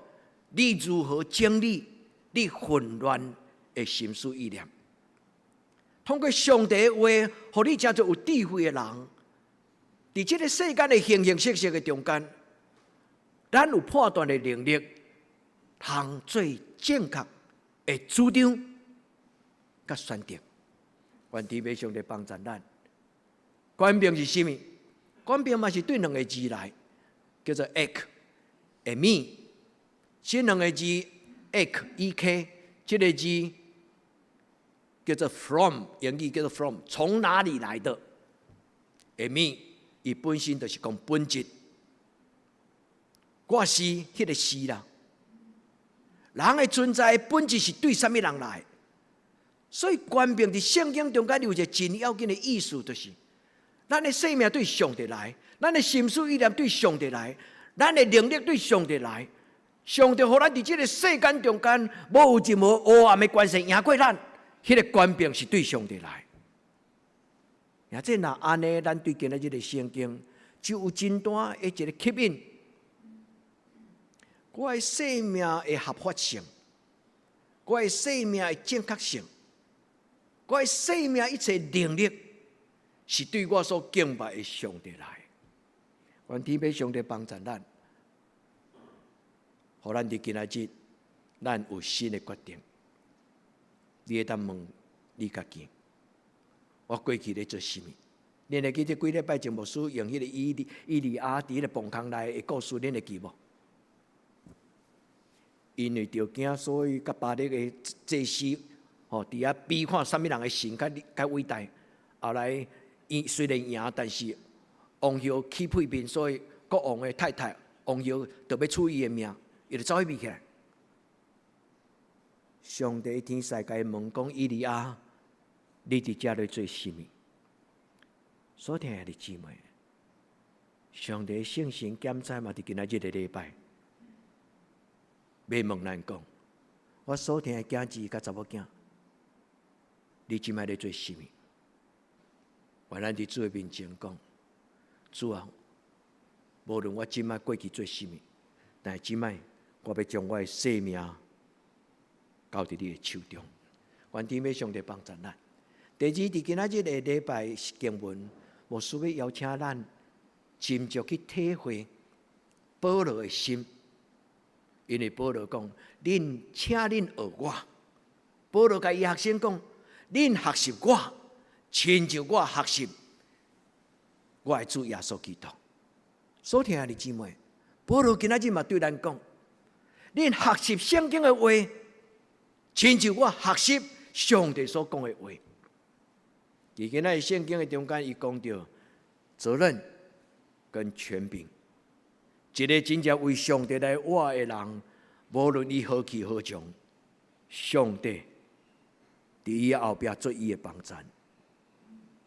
你如何整理你混亂的心思意念。通過上帝的話，予你成做有智慧的人。佇這个世間的形形色色的中間，咱有判斷的能力，通做正確的主張佮選擇。願天父上帝幫助咱。權柄是啥物？權柄嘛是對兩个字來，叫做 ek、emi。這兩个字 ek e k，這个字叫做 from，英語叫做 from，從哪裡來的？emi 伊本身就是講本質。我是彼個是啦。人的存在本質是對啥物人來？所以權柄佇聖經中間有一个真要緊的意思，就是咱的生命對上帝來，咱的心思意念對上帝來，咱的能力對上帝來。上帝予咱佇這个世間中間，無有任何黑暗的權勢贏過咱，彼个權柄是對上帝來。若這若按呢，咱對今仔日的聖經就有真大的一个吸引。我的生命的合法性，我的生命的正確性，我的生命一切能力，是對我所敬拜的上帝來。願天父上帝幫助咱，予咱佇今仔日，咱有新的決定。你會當問你家己：我過去咧做啥物？恁會記得幾禮拜前牧師用彼个以利亞佇彼个墓空內的故事，恁會記無？因為著驚，所以佮巴力的祭司吼，佇遐比看啥物人的神較較偉大。後來伊雖然贏，但是王后起屁面，所以國王的太太王后就欲取伊的命，伊就走彼邊起來。上帝天使共伊問講：以利亞，你佇遮咧做啥物？所親愛的姊妹，上帝聖神檢查嘛，佇今仔日个禮拜，欲問咱講，我所疼的囝兒佮查某囝，你這擺咧做啥物？願咱佇主的面前講，主啊，無論我這擺過去做啥物，但是這擺我欲將我的生命交佇你的手中。願天父上帝幫助咱。第二，佇今仔日的禮拜經文，牧師欲邀請咱斟酌去體會保羅的心，因為保羅講：恁請恁學我。保羅共伊學生講：恁學習我，親像我學習我的主耶穌基督。所親愛的姊妹，保羅今仔日嘛對咱講：恁學習聖經的話，親像我學習上帝所講的話。佇今仔日聖經的中間，伊講著責任跟權柄。一个真正為上帝來活的人，無論伊何去何從，上帝佇伊後壁做伊的幫贊。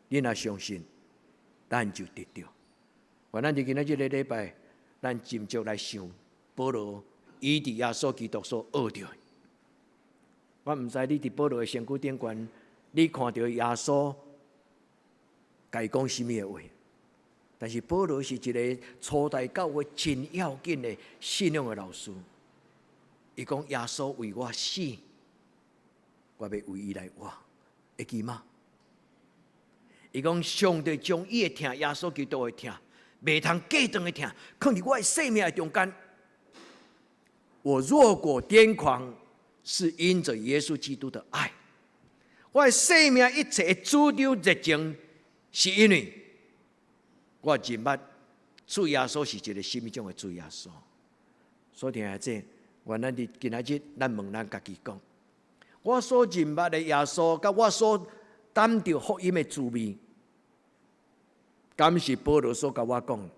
你若相信，咱就得著。願咱佇今仔這个禮拜，咱斟酌來想保羅伊佇耶穌基督所學著的。我毋知你佇保羅的身軀頂懸，你看著耶穌共伊講啥物的話？但是保羅是一个初代教會真要緊的信仰的老師。伊講耶穌為我死，我欲為伊來活，會記嗎？伊講上帝將伊的疼，耶穌基督的疼，袂通隔斷的疼，囥佇我的生命的中間。我若果癲狂，是因著耶穌基督的愛。我的生命一切的主張熱情，是因為我認捌主耶穌是一个啥物種的主耶穌。所以聽者，願咱佇今仔日，咱問咱家己講：我所認捌的耶穌，佮我所擔著福音的滋味，敢是保羅所共我講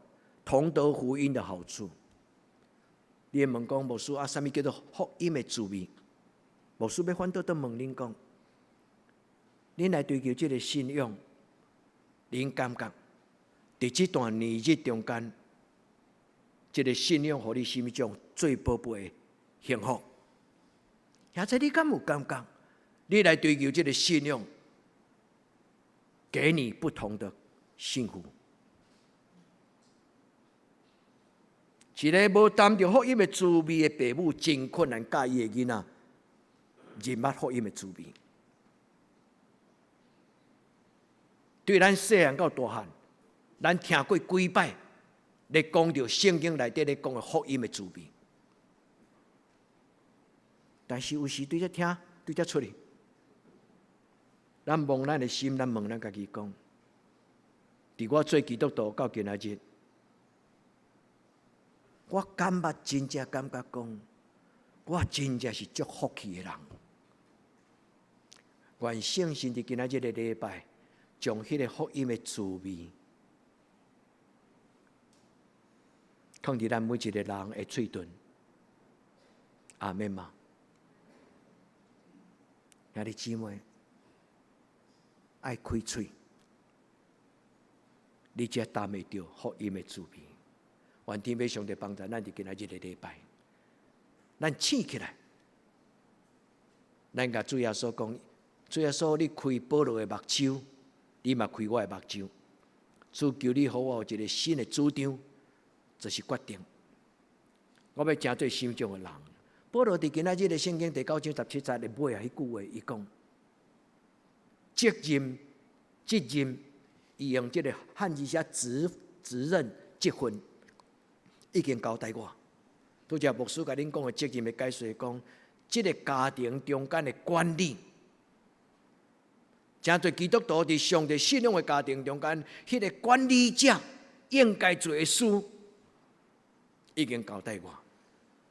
同得福音的好處？你會問講牧師啊，啥物叫做福音的滋味？牧師欲反倒轉問恁講，恁來追求這个信仰，恁感覺佇這段年日中間，這个信仰予你啥物種最寶貝的幸福？或者你敢有感覺？你來追求這个信仰，給你不同的幸福。一个無擔著福音的滋味的爸母，真困難教伊的囡仔認捌福音的滋味。對咱細漢到大漢，咱聽過幾擺咧講著聖經內底咧講的福音的滋味，但是有時對這聽，對這出去，咱摸咱的心，咱問咱家己講：佇我做基督徒到今仔日，我感覺真正感覺講，我真正是足福氣的人。願聖神佇今仔日個禮拜，將彼個福音的滋味，放佇咱每一个人的喙唇。阿們嗎？兄弟姊妹，愛開喙，你才擔會著福音的滋味。願天父上帝幫助咱佇今仔日个禮拜，咱醒起來，咱共主耶穌講：主耶穌，你開保羅的目睭，你嘛開我的目睭。主求你予我有一个新的主張，就是決定，我欲成做啥物種的人。保羅佇今仔日的聖經第九章十七節的尾仔彼句話，伊講：責任，責任，伊用這个漢字寫職責任職分，已經交代我。拄才牧師共恁講的責任的解釋講，這个家庭中間的管理，成做基督徒佇上帝信仰的家庭中間，彼个管理者應該做的事，已經交代我。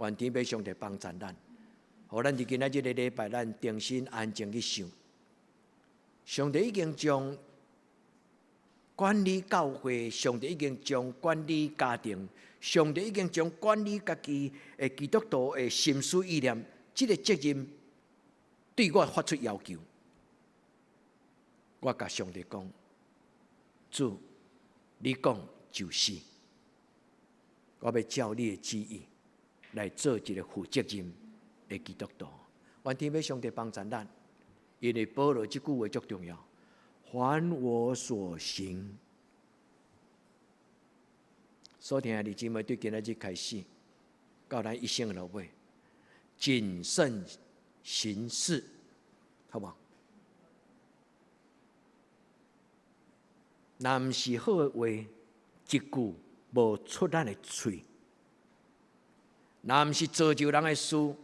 願天父上帝幫助咱，予咱佇今仔這个禮拜，咱定心安靜去想。上帝已經將管理教會，上帝已經將管理家庭，上帝已經將管理家己的基督徒的心思意念，這个責任對我發出要求。我共上帝講：主，你講就是，我欲照你的旨意來做一个負責任的基督徒。願天父上帝幫助咱，因為保羅這句話足重要。凡我所行，所聽的姊妹對今仔日開始，到咱一生的落尾，謹慎行事，好無？若毋是好的話，一句無出咱的喙；若毋是造就人的事，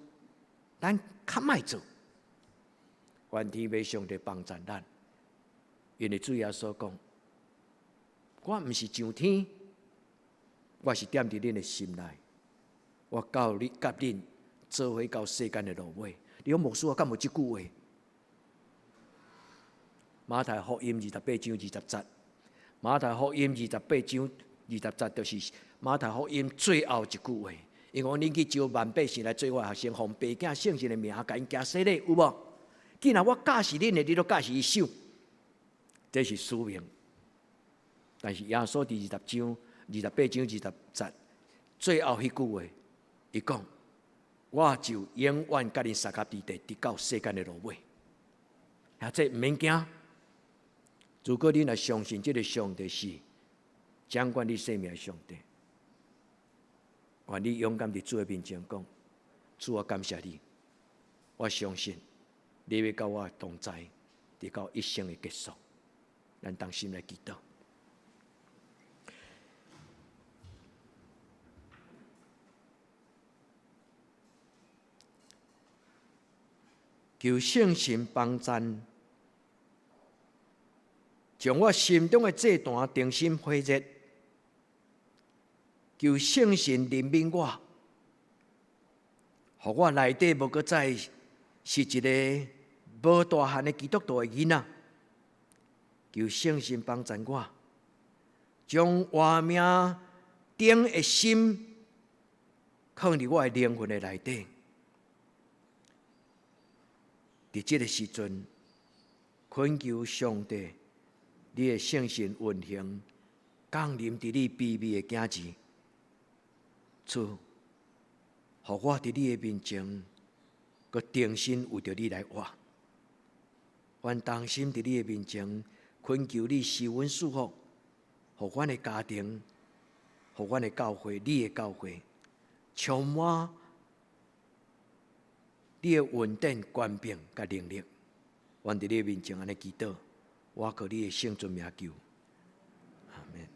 咱較莫做。願天父上帝幫助咱，因為主耶穌講：我毋是上天，我是踮佇恁的心內。我到你佮恁做伙到世間的落尾。你講牧師，我敢無這句話？馬太福音二十八章二十節，馬太福音二十八章二十節就是馬太福音最後一句話。伊講恁去招萬百姓來做我的學生，奉父子聖神的名，共𪜶行洗禮，有無？既然我教示恁的，你都教示伊守，這是使命。但是耶穌佇二十章、二十八章二十節最後彼句話，伊講：我就永遠佮恁相佮佇地，直到世間的落尾。兄弟毋免驚，如果恁若相信這个上帝是掌管你生命的上帝，願你勇敢佇主的面前講：主，我感謝你，我相信你欲佮我同在，直到一生的結束。咱同心來祈禱。求聖神幫贊，將我心中的祭壇重新火熱。求聖神憐憫我，予我內底無閣再是一个無大漢的基督徒的囡仔。求聖神幫贊我，將活命燈的心囥佇我的靈魂的內底。佇這个時陣，懇求上帝，你的聖神運行降臨佇你卑微的囝兒，主，予我佇你的面前，閣重新為著你來活。阮同心佇你的面前，懇求你賜阮祝福，予阮的家庭，予阮的教會，你的教會，充滿你的恩典、權柄佮能力。阮佇你的面前按呢祈禱，我靠你的聖尊名求，阿們。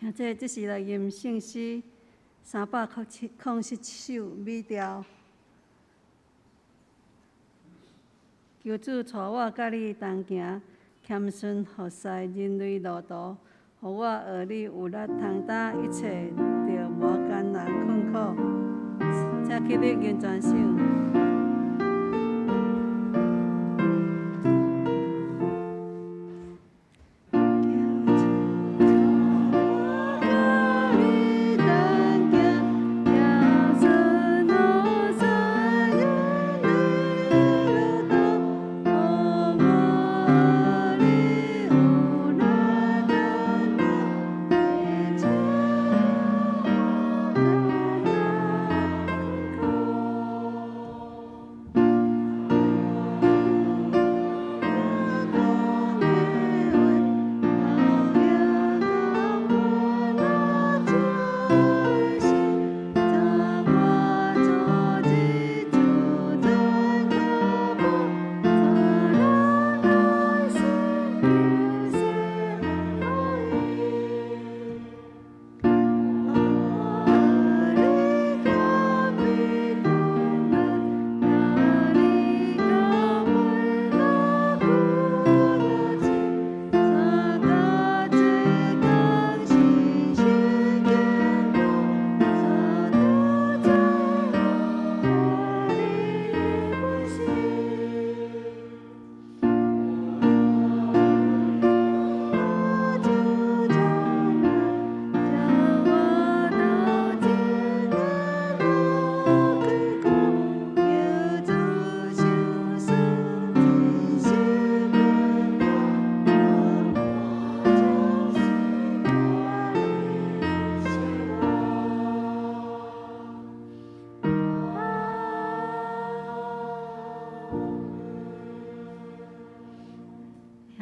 兄弟，這是來吟聖詩307首美調。求主帶我佮你同行，謙遜服侍人類路途，予我學你有力通擔一切著無艱難困苦。請起立吟全首。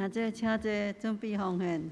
兄弟，請坐，準備奉獻。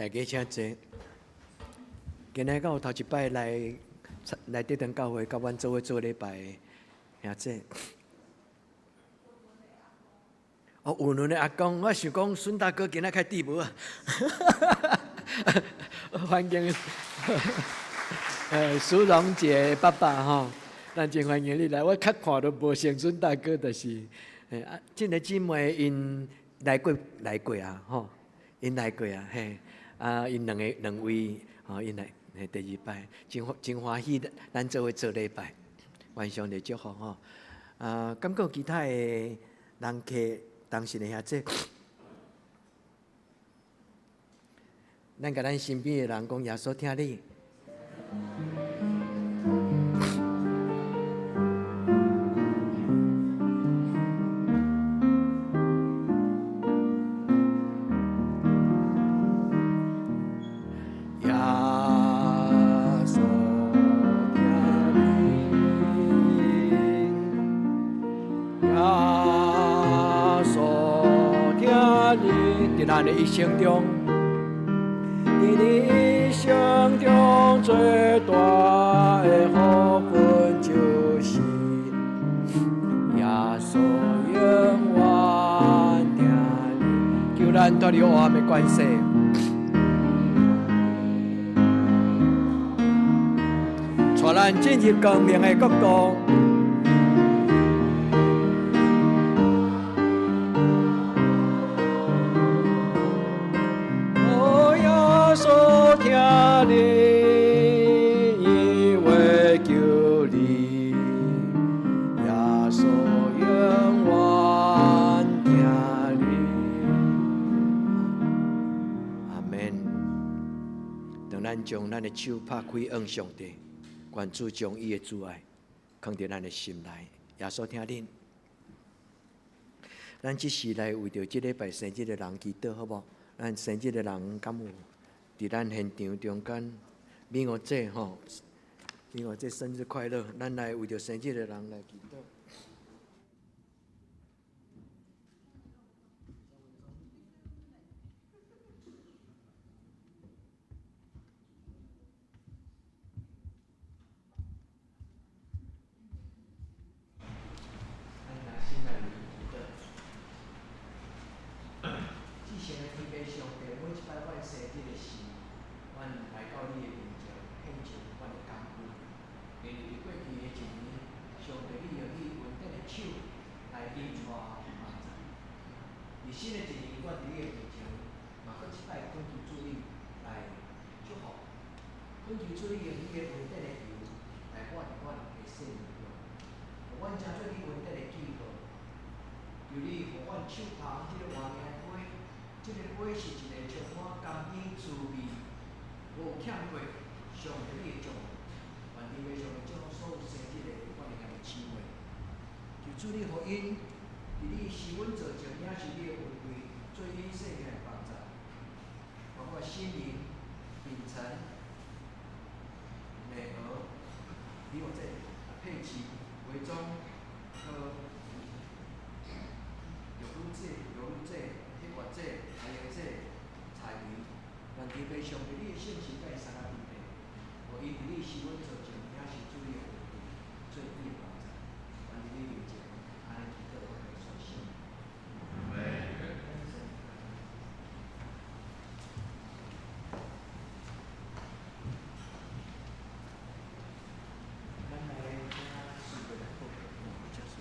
大家請坐。今日敢有頭一擺來來這間教會，佮阮做伙做禮拜的兄姐。哦，有兩个阿公，我想講孫大哥今仔較智無啊？歡迎，蘇榮杰爸爸吼，咱真歡迎你來。我較看都無像孫大哥，就是，啊，這个姊妹𪜶來過來過啊，吼，𪜶來過啊，嘿，啊，𪜶兩個兩位，吼，𪜶來，嘿，第二擺，真真歡喜，咱做伙做禮拜，願上帝祝福吼。啊，敢閣有其他的人客同時的兄姐，咱共咱身邊的人講，耶穌疼你。耶穌疼你，耶穌疼你，佇咱的一生中，佇你一生中最大的福分就是耶穌永遠疼你。求咱脫離黑暗的關係。帶咱進入光明的國度。哦，耶穌疼你，伊會救你，耶穌永遠疼你。阿門。當咱將咱的手拍開，向上帝。願主將伊的慈愛放佇咱的心內，耶穌疼恁。咱這時來為著這禮拜生日的人祈禱，好無？咱生日的人敢有佇咱現場中間？美娥姐吼，美娥姐生日快樂！咱來為著生日的人來祈禱。咱來先來為祈禱。至聖的天父上帝，每一擺阮生日的時，阮來到你的面前，獻上阮的感恩。因為佇過去的一年，上帝你用你恩典的手來引帶幫助。佇新的一年，阮佇你的面前，嘛閣一擺懇求主你來祝福，懇求主你用你的恩典的油來抹佇阮的生命中，予阮成做你恩典的記號。求你予阮手捧這个活命的杯，這个杯是一個充滿甘甜滋味，無欠過上帝你的祝福。願天父上帝祝福所有生日的阮的兄弟姊妹。求主你予𪜶佇你施阮造成領受你的恩惠，做𪜶生命的幫助，包括心靈、秉承、美娥、李我這、佩奇、偽裝、玉女姐、玉女姐、彼月姐、阿英姐、彩雲，願天父上帝你的聖神佮𪜶相佮預備，予𪜶佇你施阮造成領受主你的恩惠，做你的幫助。願佇你面前，按呢祈禱，我來相信。咱來聽四個來報告，請說。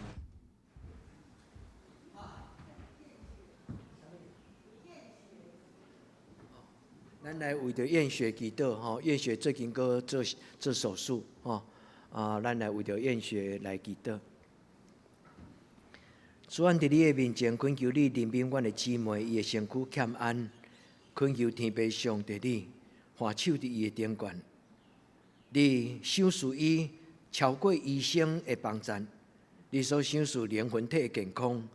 咱來為著驗血祈禱吼，驗血最近閣做做手術吼，啊，咱來為著驗血來祈禱。主，阮佇你的面前懇求你憐憫阮的姊妹，伊的身軀欠安，懇求天父上帝你按手佇伊的頂懸，你賞賜伊超過醫生的幫贊，你所賞賜靈魂體的健康，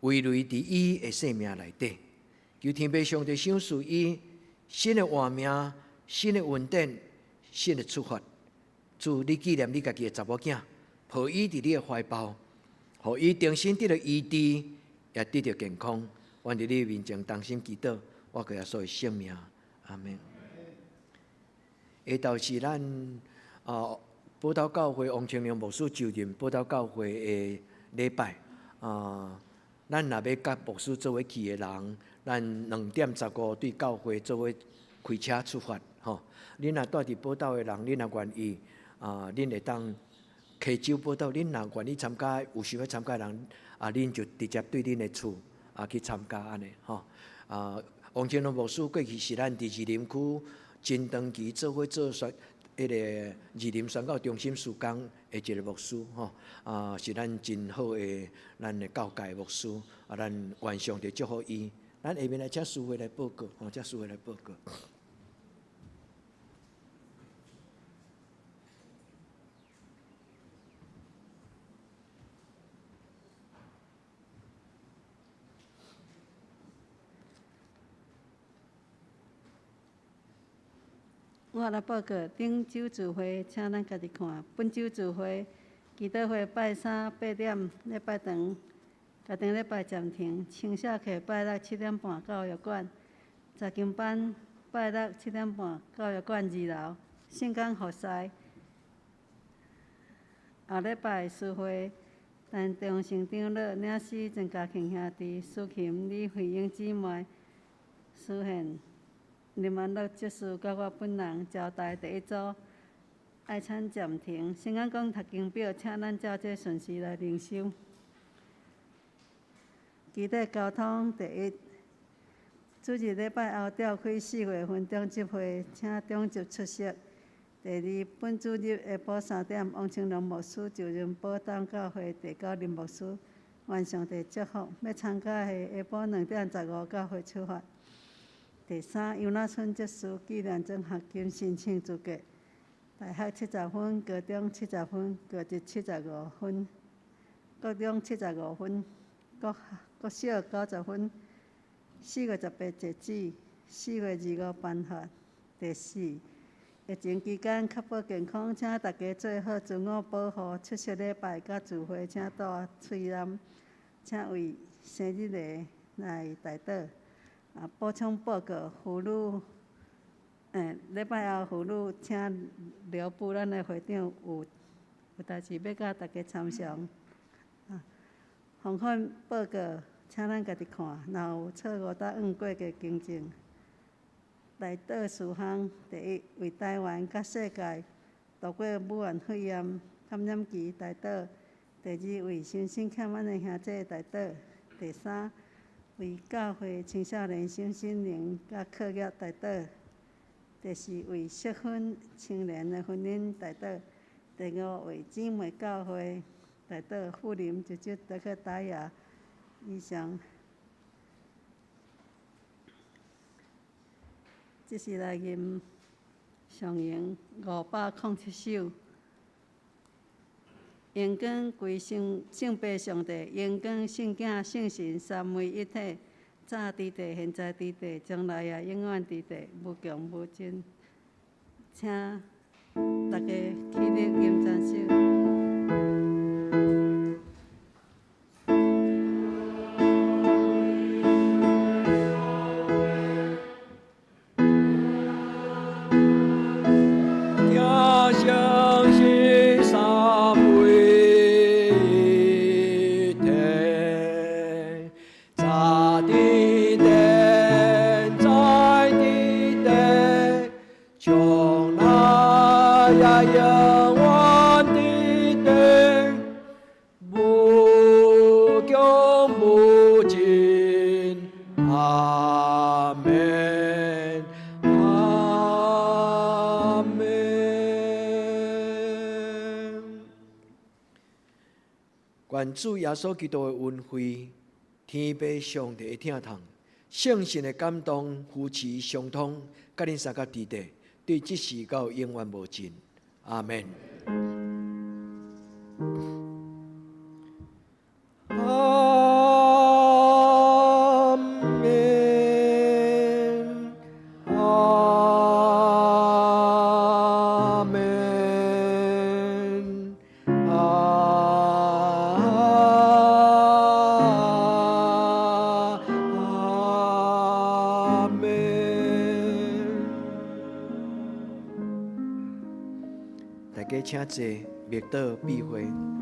維累佇伊的生命內底。求天父上帝賞賜伊新的活命、新的恩典、新的出發。主，你紀念你家己的查某囝，抱伊佇你的懷抱，予伊重新得著醫治，也得著健康。阮佇你面前同心祈禱，我閣耶穌的聖名。阿門。下晝是咱啊寶島教會王清良牧師就任寶島教會的禮拜啊，咱若欲佮牧師做伙去的人，咱2點15對教會做伙開車出發吼。恁若住佇寶島的人，恁若願意啊，恁會當騎手寶島。恁若願意參加，有想欲參加的人啊，恁就直接對恁的厝啊去參加按呢吼。啊，王清良牧師過去是咱佇士林區真長期做伙做宣彼個士林宣教中心事工的一個牧師吼，啊，是咱真好的咱的教界牧師，啊，咱願上帝祝福伊。咱下面來請書會來報告，吼，請書會來報告。我來報告，頂週聚會，請咱家己看。本週聚會，祈禱會拜三8點禮拜堂，家庭禮拜暫停。青少課拜六7點半教育館，查經班拜六7點半教育館二樓。聖工服侍。後禮拜司會，陳中成長老、領師曾家慶兄弟、蘇琴、李慧英姊妹、蘇憲。林安樂執事佮我本人招待第一組愛餐暫停。先講講讀經表，請咱照這順序來靈修。基地交通第一，主日禮拜後召開四月分長執會，請長執出席。第二，本主日下晡3點，王清良牧師就任寶島教會第九任牧師，願上帝祝福。欲參加的下晡2點15教會出發。第三，楊那春執事紀念獎學金申請資格，大學70分，高中70分，高職75分，高中75分，國國小90分。4月18截止，4月25頒發。第四，疫情期間確保健康，請大家做好自我保護，出席禮拜佮聚會請戴喙罨，請為生日的來代禱。啊，補充報告，婦女，禮拜後婦女請留步咱的會長有有代誌欲佮大家參詳。啊，奉獻報告，請咱家己看，若有錯誤答案過嘅更正。代禱事項，第一，為台灣佮世界度過武漢肺炎感染期代禱；第二，為身心欠安的兄弟代禱；第三，為教會青少年身心靈佮課業代禱；第四，為適婚青年的婚姻代禱；第五，為姊妹教會代禱。富林直接得去打野以上，這是來吟上詠507首。榮光歸聖聖父上帝，榮光聖囝聖神三位一體，早佇地，現在佇地，將來也永遠佇地，無窮無盡。請大家起立吟讚首。相信三位一體，早佇地，在佇地，將來也永遠佇地，無窮無盡，阿們，阿們。願主耶穌基督的恩惠，天父上帝的疼痛，聖神的感動、扶持、相通，佮恁三甲佇地，對這時到永遠無盡。阿們。阿們，阿們，阿們。大家請坐，默禱閉會。